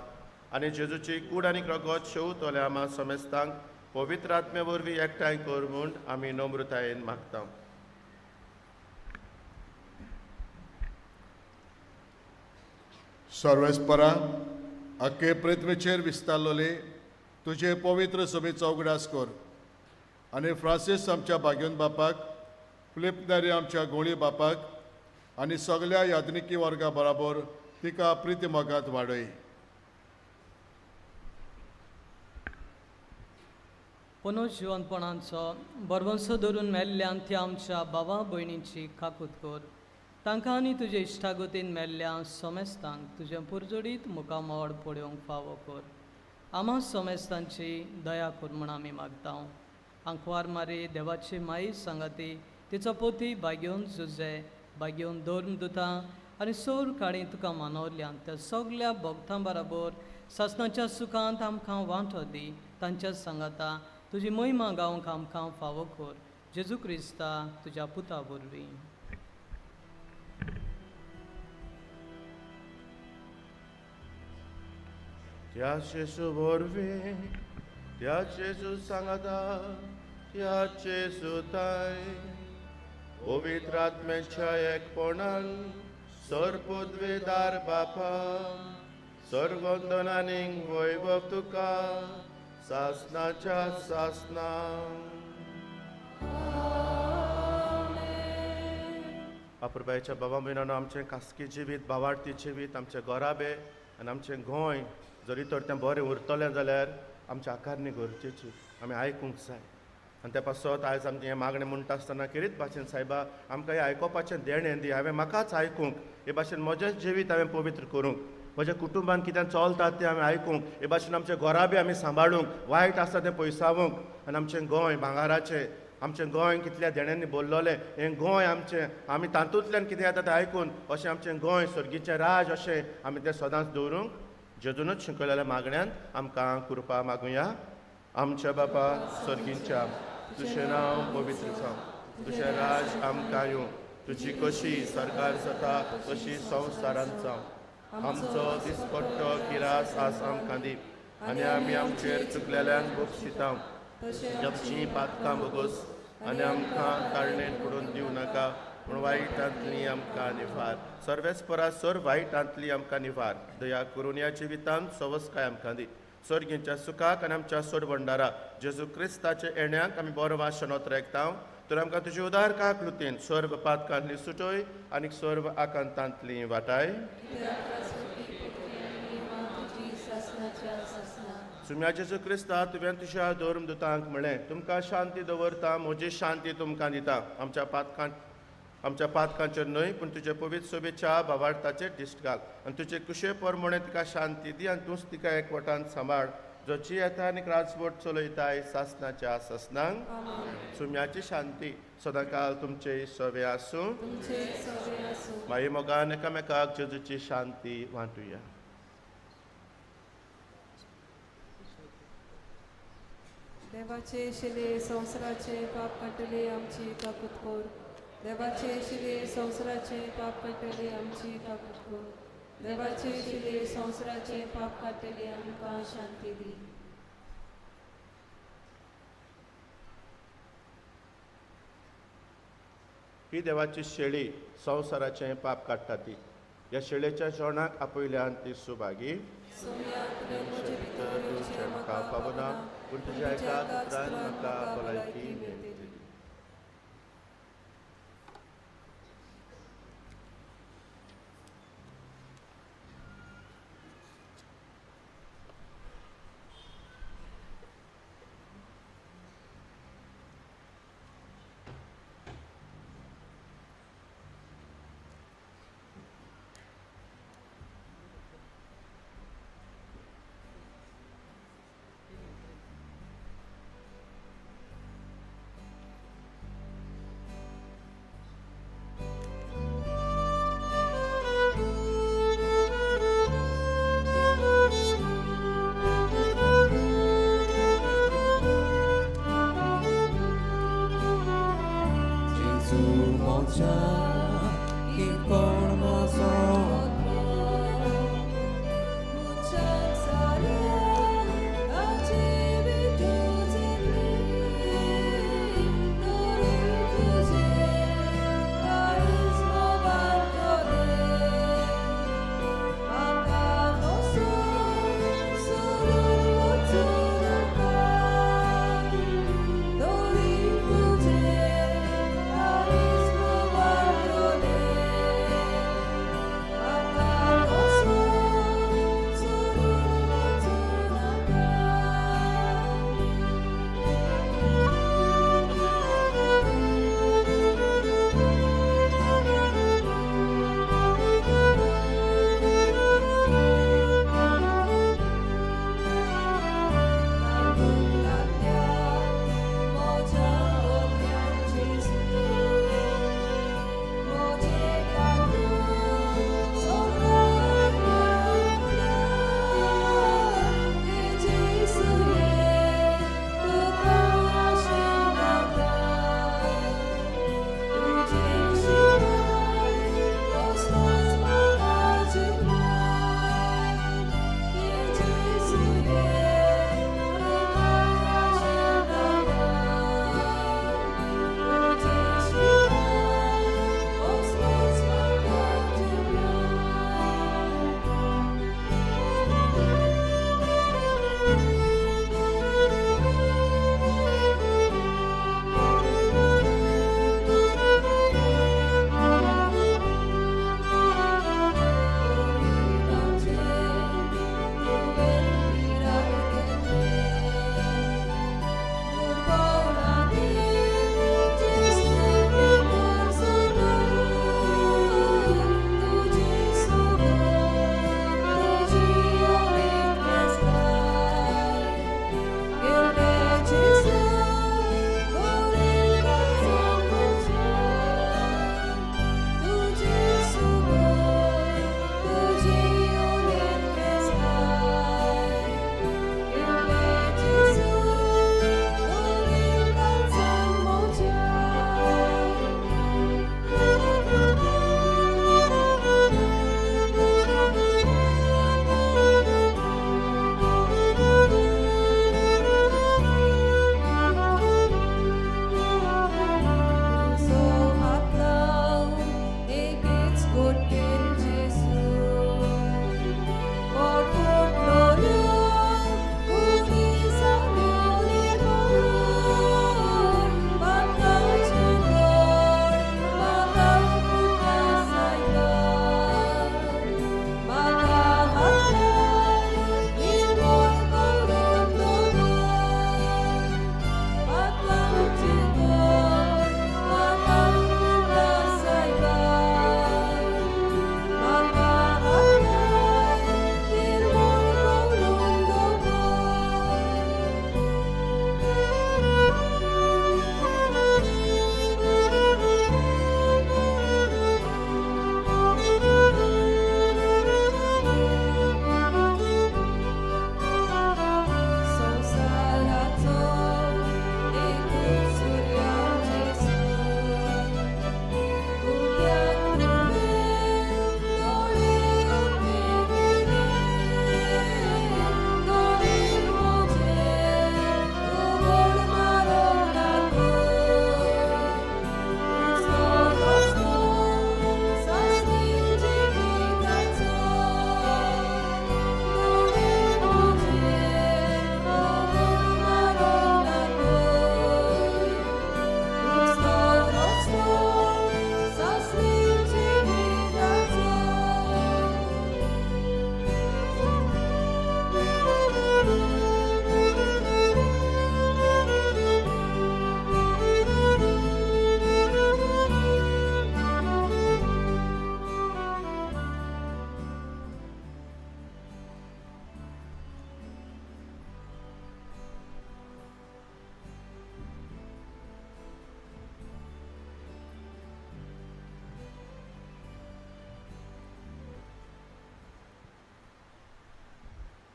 आनी जेजूची कूड आनी रगत शेवतल्या आमा समेस्तांक पवित्र आत्मे वरवीं एकठांय कर म्हूण आमी नम्रतायेन मागता. सर्वेस्परा, आखे पृथ्वीचेर विस्तारलोले तुजे पवित्र सभेचो उगडास कर आनी फ्रांसीस आमच्या भाग्योन बापाक, फिलीप नेरी आमच्या गोळी बापाक आनी सगल्या याज्ञिकी वर्गा बराबर तिका प्रिती मोगात वाडय. पुनर्जिवनपणाचो बरवंसो धरून मेल्ल्यान ती आमच्या बाबा भयणींची काकूत कर. तांकां आनी तुजे इश्टागतीन मेल्ल्या सोमेस्तांक तुजें पुरजोडीत मुखामळ पळोवंक फावो कर. आमा सोमेस्तांची दया कर म्हूण आमी मागता. आंकवार मारी देवाची माई सांगाती तिचो पोती बागेवन जुजे बागेवन धर्म दुता आनी सोर काळी तुका मानवल्यान त्या सगल्या भक्तां बराबर सासणाच्या सुखांत आमकां वांटो दी. तांच्या सांगाता तुजी महिमा गावंक आमकां फावो कर. जेजू क्रिस्ता तुज्या पुता वरवीं. त्या जेजू वरवीं, त्या जेजू सांगाता, त्या जेजू ताय पवित्र आत्म्याच्या एकपणान सर्वपदवेदार बापा सर्वंदन आनीक वैभव तुका सासनाच्या सासना. अपुरबायेच्या बाबा भयणांनो, आमचें खासगी जिवीत, भावार्थी जिवीत, आमचें घराबे आनी आमचें गोंय जरी तर तें बरें उरतलें जाल्यार आमच्या आकारणी गरजेची आमी आयकूंक जाय. आनी त्या पासत आयज आमचें हें मागणें म्हणटा आसतना खेरीत भाशेन सायबा आमकां हें आयकुपाचें देणें दी. हांवें म्हाकाच आयकूंक हे भाशेन म्हजेंच जिवीत हांवें पवित्र करूंक, म्हज्या कुटुंबान कितें चलता तें हांवें आयकूंक, हे भाशेन आमचें घराबे आमी सांबाळूंक, वायट आसा तें पयसावूंक आनी आमचें गोंय भांगराचें, आमचें गोंय कितल्या देण्यांनी भरलोलें हें गोंय आमचें, आमी तातूंतल्यान कितें येता तें आयकून अशें आमचें गोंय सर्गीचें राज अशें आमी तें सदांच दवरूंक जेजूनच शिकयलेल्या मागण्यांत आमकां कृपा मागुया. आमच्या बापा सर्गींच्या, तुजें नांव पवित्र जावं, तुजें राज आमकां येवं, तुजी कशी सरकार जाता तशी संवसारांत जावं. आमचो दिसपट्टो किरास आज आमकां दी आनी आमी आमचेर चुकलेल्यांक बक्षिता, आमचीं पातकां भोगोस आनी आमकां ताळणेंत पडून दिवं नाका, पूण वायटांतली आमकां निवार. सर्वेस्परा सर वायटांतली आमकां निवार. दया करून ह्या जिवितांत सवसकाय आमकां दी. सर्गींच्या सुखाक आनी आमच्या सोडवंडारा जेजू क्रिस्ताच्या येण्याक आमी बरो वाशनोत रेखता. तर आमकां तुजी उदार काकलुतीन सर्व पातकांतली सुटय आनी सर्व आकांतांतली वाटाय. सुम्या जेजू क्रिस्ता, तुवें तुज्या धर्मदुतांक म्हणलें, तुमकां शांती दवरता, म्हजी शांती तुमकां दिता. आमच्या पातकांचेर न्हय पूण तुजे पवित्र सोबेच्या भावार्थाचेर दिश्ट घाल आनी तुजे कुशे प्रमाणे तिका शांती दी आनी तूंच तिका एकवटान सांबाळ, जो जियेता आनी राजवट चलयताय सासनाच्या सासनांक. सुम्याची शांती सदांकाल तुमचे सवे आसूं. माई मोगान एकामेकाक जेजूची शांती वांटुया. देवाचे शिले संवसाराचे पाप काडटले आमची ताकद कर. देवाचे शिले संवसाराचे पाप काडटले आमची ताकद कर. देवाचे शिले संवसाराचे पाप काडटले आमकां शांती दी. ही देवाची शेळी संवसाराचें पाप काडटा ती. ह्या शेळेच्या जेवणाक आपयल्यान ती सुभागी. म्हाका पावना पूण तुज्या एका उतरान म्हाका भलायकी मेळटली.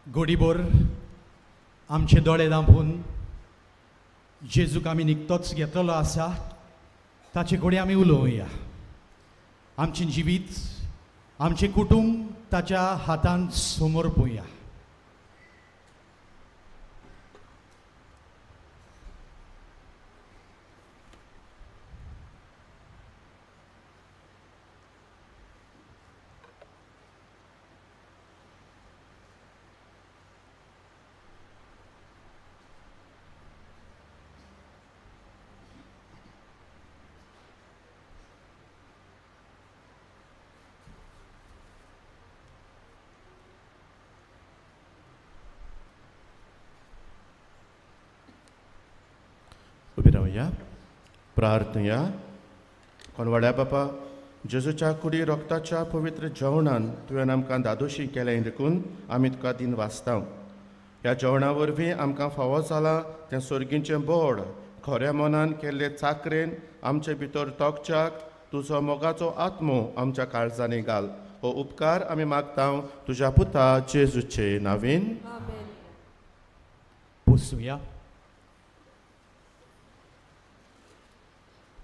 गोडीभर आमचे दोळे धांपून जेजूक आमी निकतोच घेतलेलो आसा ताचे कडेन आमी उलोवया. आमचें जिवीत, आमचें कुटूंब ताच्या हातांत समर्पुया. उबी रावया, प्रार्थया. कोणवाड्या बापा, जेजूच्या कुडी रोगताच्या पवित्र जेवणान तुवें आमकां दादोशी केलें देखून आमी तुका दिन वाचता. ह्या जेवणा वरवीं आमकां फावो जालां तें सोर्गीचें बोड खऱ्या मनान केल्ले चाकरेन आमचे भितर तोखच्याक तुजो मोगाचो आत्मो आमच्या काळजांनी घाल. हो उपकार आमी मागता तुज्या पुता जेजूचे नावीन. पोसुया.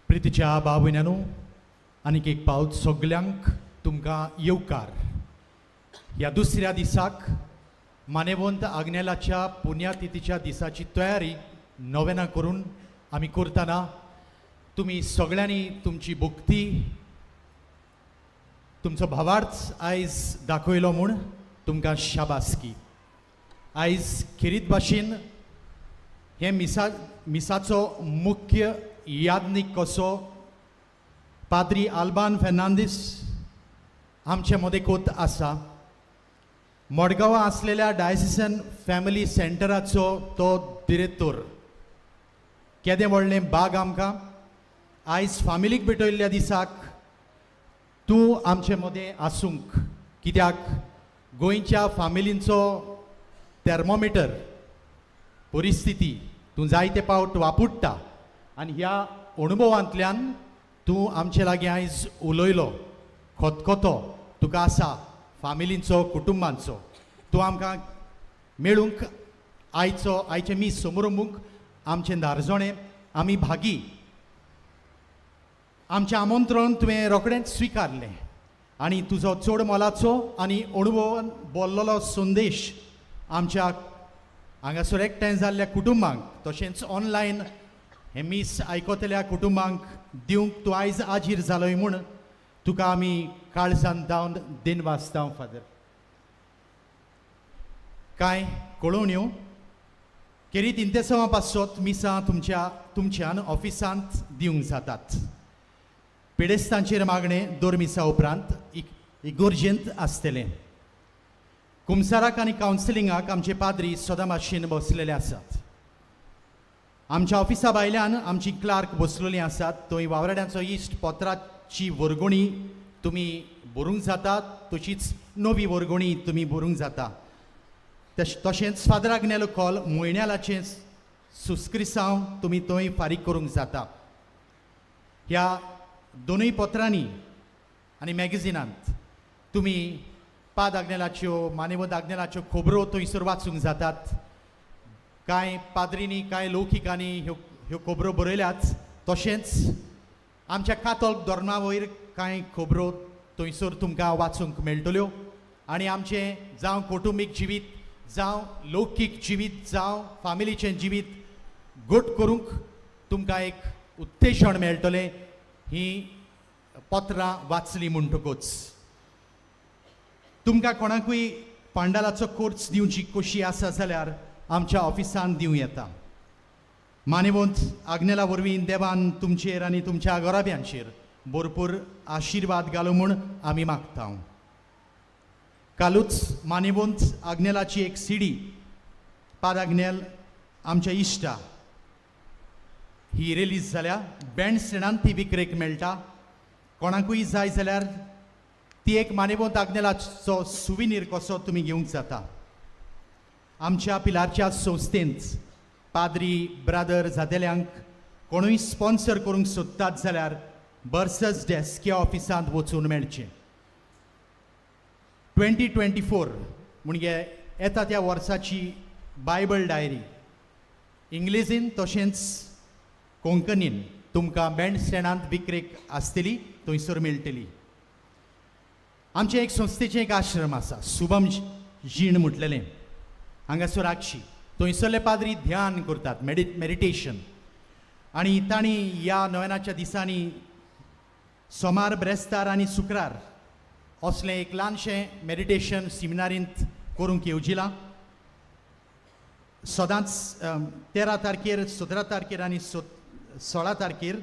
प्रितीच्या भाव भयणांनो, आनीक एक पावट सगल्यांक तुमकां येवकार. ह्या दुसऱ्या दिसाक मानेवंत आग्नेलाच्या पुण्यातिथीच्या दिसाची तयारी नवेना करून आमी करतना तुमी सगळ्यांनी तुमची भक्ती, तुमचो भावार्थ आयज दाखयलो म्हूण तुमकां शाबासकी. आयज खेरीत भाशेन हे मिसाचो मुख्य यादनीक कसो पाद्री आल्बान फेर्नांदीस आमचे मदें कोत आसा. मडगांवां आसलेल्या डायसिसन फॅमिली सेंटराचो तो दिरेतोर. केदें व्हडलें बाग आमकां आयज फामिलीक भेटयल्ल्या दिसाक तूं आमचे मदें आसूंक, कित्याक गोंयच्या फामिलींचो थॅर्मोमिटर परिस्थिती तूं जायते पावट वापुडटा आनी ह्या अणभवांतल्यान तूं आमचे लागीं आयज उलयलो. खतखतो तुका आसा फामिलींचो, कुटुंबांचो. तूं आमकां मेळूंक आयचो आयचें मीस समरंबूंक आमचें धारजणें आमी भागी. आमचें आमंत्रण तुवें रोखडेंच स्विकारलें आनी तुजो चड मोलाचो आनी अणभवान बोल्लोलो संदेश आमच्या हांगासर एकठांय जाल्ल्या कुटुंबांक तशेंच ऑनलायन हें मीस आयकतल्या कुटुंबांक दिवंक तूं आयज आजीर जालोय म्हूण तुका आमी काळजान धांवन दिनवासता फादर. कांय कळोवण्यो केरीत इंतेसांवा पासत मिसां तुमच्यान ऑफिसांत दिवंक जातात. पिडेस्तांचेर मागणें दोर मिसा उपरांत इगोर्जेंत आसतलें. कुमसाराक आनी कावन्सिलिंगाक आमचे पाद्री सदां भाशेन बसलेले आसात. आमच्या ऑफिसा भायल्यान आमची क्लार्क बसलेलीं आसात. थंय वावराड्यांचो इश्ट पत्राची वर्गणी तुमी बरोवंक जाता, तशीच नवी वर्गणी तुमी बरोवंक जाता. तशेंच फादर आग्नेलो कॉल म्हयन्यालाचें सुस्क्रिसांव तुमी थंय फारीक करूंक जाता. ह्या दोनूय पत्रांनी आनी मॅगझिनांत तुमी पाद आग्नेलाच्यो, मानेवंत आग्नेलाच्यो खबरो थंयसर वाचूंक जातात. कांय पाद्रींनी, कांय लौकिकांनी ह्यो ह्यो खबरो बरयल्यात. तशेंच आमच्या कातोल्क धर्मा वयर कांय खबरो थंयसर तुमकां वाचूंक मेळटल्यो आनी आमचें जावं कुटुंबीक जिवीत, जावं लौकीक जिवीत, जावं फामिलीचें जिवीत घट करूंक तुमकां एक उत्तेजन मेळटलें ही पत्रां वाचलीं म्हणटकूच. तुमकां कोणाकूय पांडालाचो कोर्स दिवची खोशी आसा जाल्यार आमच्या ऑफिसान दिवं येता. मानेवंत आग्नेला वरवीं देवान तुमचेर आनी तुमच्या घराब्यांचेर भरपूर आशिर्वाद घालूं म्हूण आमी मागता. कालूच मानेवंत आग्नेलाची एक सिडी पाद आग्नेल आमच्या इश्टा ही रिलीज जाल्या. बँड स्टँडान ती विक्रेक मेळटा. कोणाकूय जाय जाल्यार ती एक मानेवंत आग्नेलाचो सुविनीर कसो तुमी घेवंक जाता. आमच्या पिलारच्या संस्थेंत पाद्री ब्रादर जादेल्यांक कोणूय स्पॉन्सर करूंक सोदतात जाल्यार बर्सस डेस्क ह्या ऑफिसांत वचून मेळचें. 2024 म्हणजे येता त्या वर्साची बायबल डायरी इंग्लिजीन तशेंच कोंकणीन तुमकां बँड स्टँडांत विक्रेक आसतली, थंयसर मेळटली. आमचें एक संस्थेचें एक आश्रम आसा, शुभम जीण म्हटलेलें, हांगासर आगशी. थंयसरले पाद्री ध्यान करतात, मेडिटेशन. आनी तांणी ह्या नोवेनाच्या दिसांनी सोमार, ब्रेस्तार आनी शुक्रार असलें एक ल्हानशें मेडिटेशन सिमिनारींत करूंक येवजिलां. सदांच 13 तारखेर, 17 तारखेर आनी 16 तारखेर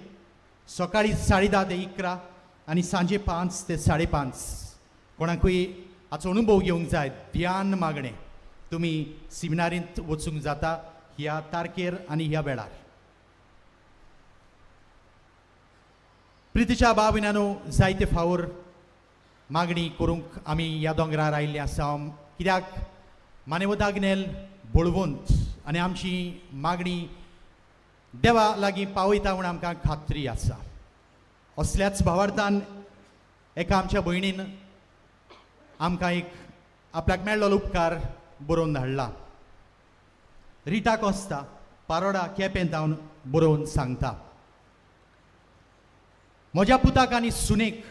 सकाळीं 10:30 ते 11 आनी सांजे 5 ते 5:30. कोणाकूय हाचो अनुभव घेवंक जाय, ध्यान मागणें, तुमी सिमिनारींत वचूंक जाता ह्या तारखेर आनी ह्या वेळार. प्रितीच्या भाव भयणांनो, जायते फावोर मागणी करूंक आमी ह्या दोंगरार आयिल्ले आसा, कित्याक मानेवत आग्नेल बळवंत आनी आमची मागणी देवा लागीं पावयता म्हूण आमकां खात्री आसा. असल्याच भावार्थान एका आमच्या भयणीन आमकां एक आपल्याक मेळ्ळो उपकार बरोवन धाडला. रिटा कोस्ता, पारोडा केपें जावन बरोवन सांगता, म्हज्या पुताक आनी सुनेक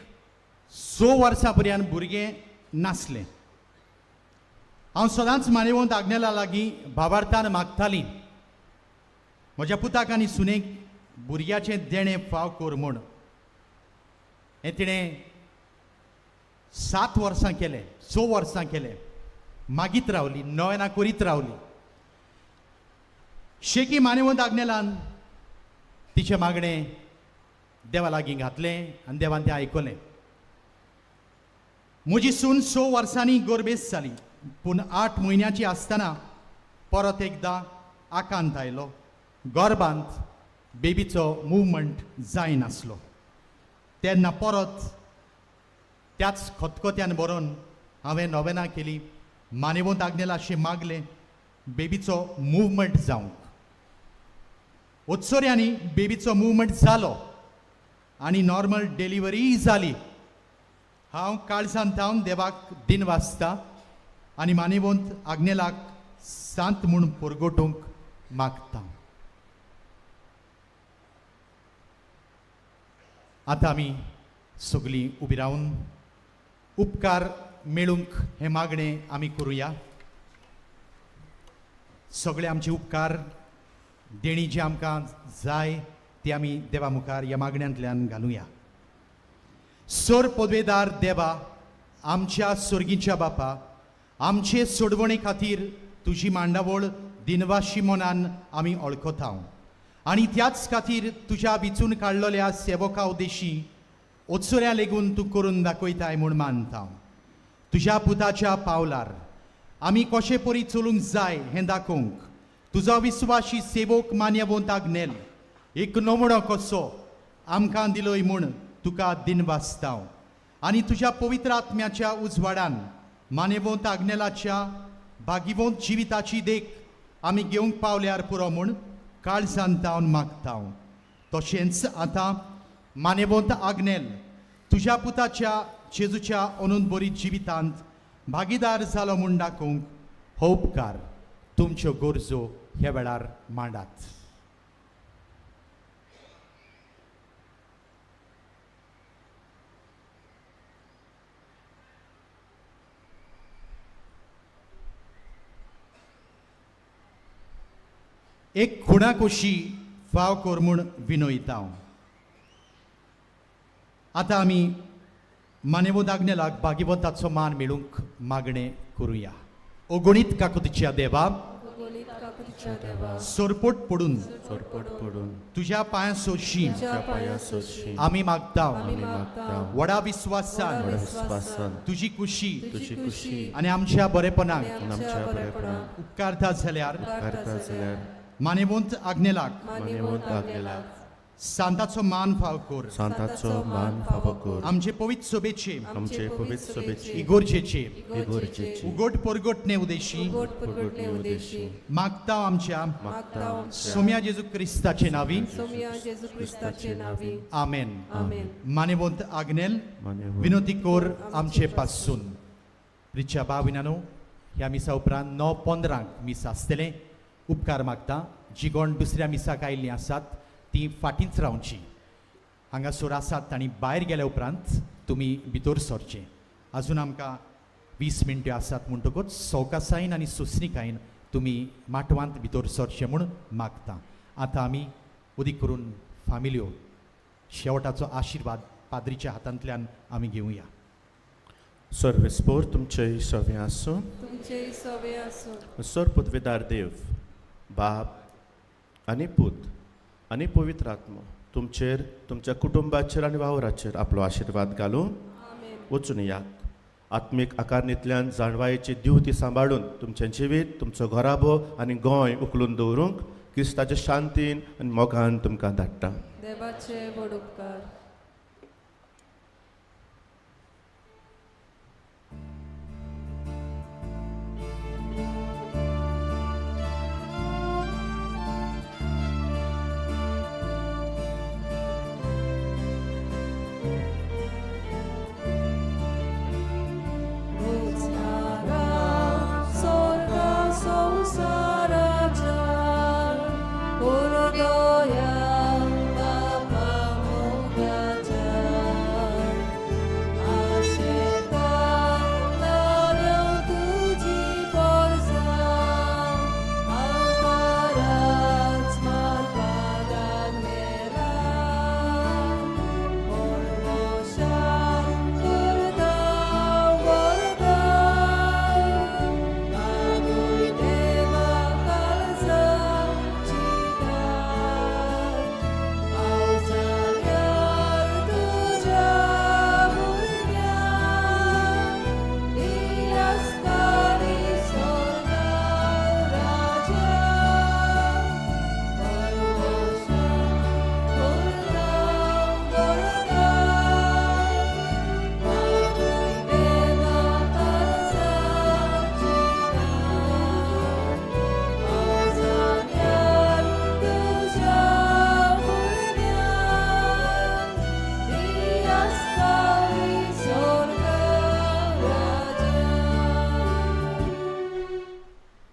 6 वर्सां पर्यंत भुरगें नासलें. हांव सदांच मानेवंत आग्नेला लागीं भावार्थान मागतालीं, म्हज्या पुताक आनी सुनेक भुरग्याचें देणें फाव कर म्हूण. हें तिणें 7 वर्सां केलें, 6 वर्सां केलें, मागीत रावली, नोवेनां करीत रावली. शेकी मानेवंत आग्नेलान तिचें मागणें देवा लागीं घातलें आनी देवान तें आयकलें. म्हजी सून 6 वर्सांनी गर्भेस्त जाली, पूण 8 म्हयन्याची आसतना परत एकदां आकांत आयलो. गर्भांत बेबीचो मुवमेंट जायनासलो. तेन्ना परत त्याच खतखत्यान बरोवन हांवें नोवेनां केली, मानेवंत आग्नेलाशें मागलें बेबीचो मुवमेंट जावंक. उत्सर्यांनी बेबीचो मुवमेंट जालो आनी नॉर्मल डिलिव्हरीय जाली. हांव काळजान थावन देवाक दिन वाचता आनी मानेवंत आग्नेलाक सांत म्हूण परगटूंक मागता. आतां आमी सगळीं उबी रावन उपकार मेळूंक हें मागणें आमी करुया. सगळे आमचे उपकार देणी जी आमकां जाय ती आमी देवा मुखार ह्या मागण्यांतल्यान घालुया. सर पदवेदार देवा, आमच्या सर्गीच्या बापा, आमचे सोडवणे खातीर तुजी मांडावळ दिनवाशी मनान आमी वळखता आनी त्याच खातीर तुज्या विचून काडलेल्या सेवका उद्देशी ओत्सुऱ्या लेगून तूं करून दाखयताय म्हूण मानता. तुज्या पुताच्या पावलार आमी कशे परी चलूंक जाय हें दाखोवंक तुजो विस्वाशी सेवक मान्यवंत आग्नेल एक नमुणो कसो आमकां दिलोय म्हूण तुका दिनवासता आनी तुज्या पवित्र आत्म्याच्या उजवाडान मानेवंत आग्नेलाच्या भागिवंत जिविताची देख आमी घेवंक पावल्यार पुरो म्हूण काळजान तावन मागता. तशेंच आतां मानेवंत आग्नेल तुज्या पुताच्या जेजूच्या अनून बरी जिवितांत भागीदार जालो म्हूण दाखोवंक हो उपकार तुमच्यो गरजो ह्या वेळार मांडात. एक खुणा कोशी फाव कर म्हूण विनयता. आतां आमी मानेवंत आग्नेलाक भागिवंताचो मान मेळूंक मागणें करुया. अगणीत काकुतीच्या देवा, सरपोट पडून तुज्या पांयां सोरशी आमी मागता. व्हडा विस्वासान तुजी कुशी आनी आमच्या बरेपणाक उपकारता जाल्यार मानेवंत आग्नेलाक सांताचो मान फाव कर, आमचे पवित्र सभेचे इगोर्जेचे उगोट परगटणे उद्देशी मागता आमच्या सोम्या जेजू क्रिस्ताचे नावी. आमेन. मानेवंत आग्नेल विनोती कोर आमचे पासून. रिच्या भाविनानो, ह्या मिसा उपरांत 9:15 मीस आसतलें. उपकार मागता, जी कोण दुसऱ्या मिसाक आयिल्लीं आसात तीं फाटींच रावचीं. हांगासर आसात तांणी भायर गेल्या उपरांत तुमी भितर सरचें. अजून आमकां 20 मिनट्यो आसात म्हणटकूच सवकासायेन आनी सोंसणीकायेन तुमी माटवांत भितर सरचें म्हूण मागता. आतां आमी उदीक करून फामिल्यो शेवटाचो आशिर्वाद पाद्रीच्या हातांतल्यान आमी घेवया. सर्वेस्पोर तुमचेय सवे आसूं. तुमचेय सवे आसूं. सर पदवेदार देव बाप आनी पूत आनी पवित्र आत्मो तुमचेर, तुमच्या कुटुंबाचेर आनी वावराचेर आपलो आशिर्वाद घालूं. आमेन. वचून यात. आत्मीक आकारणींतल्यान जाणवायेची दिवती सांबाळून तुमचें जिवीत, तुमचो घराबो आनी गोंय उखलून दवरूंक क्रिस्ताच्या शांतीन आनी मोगान तुमकां धाडटा. देवाचे व्हड उपकार.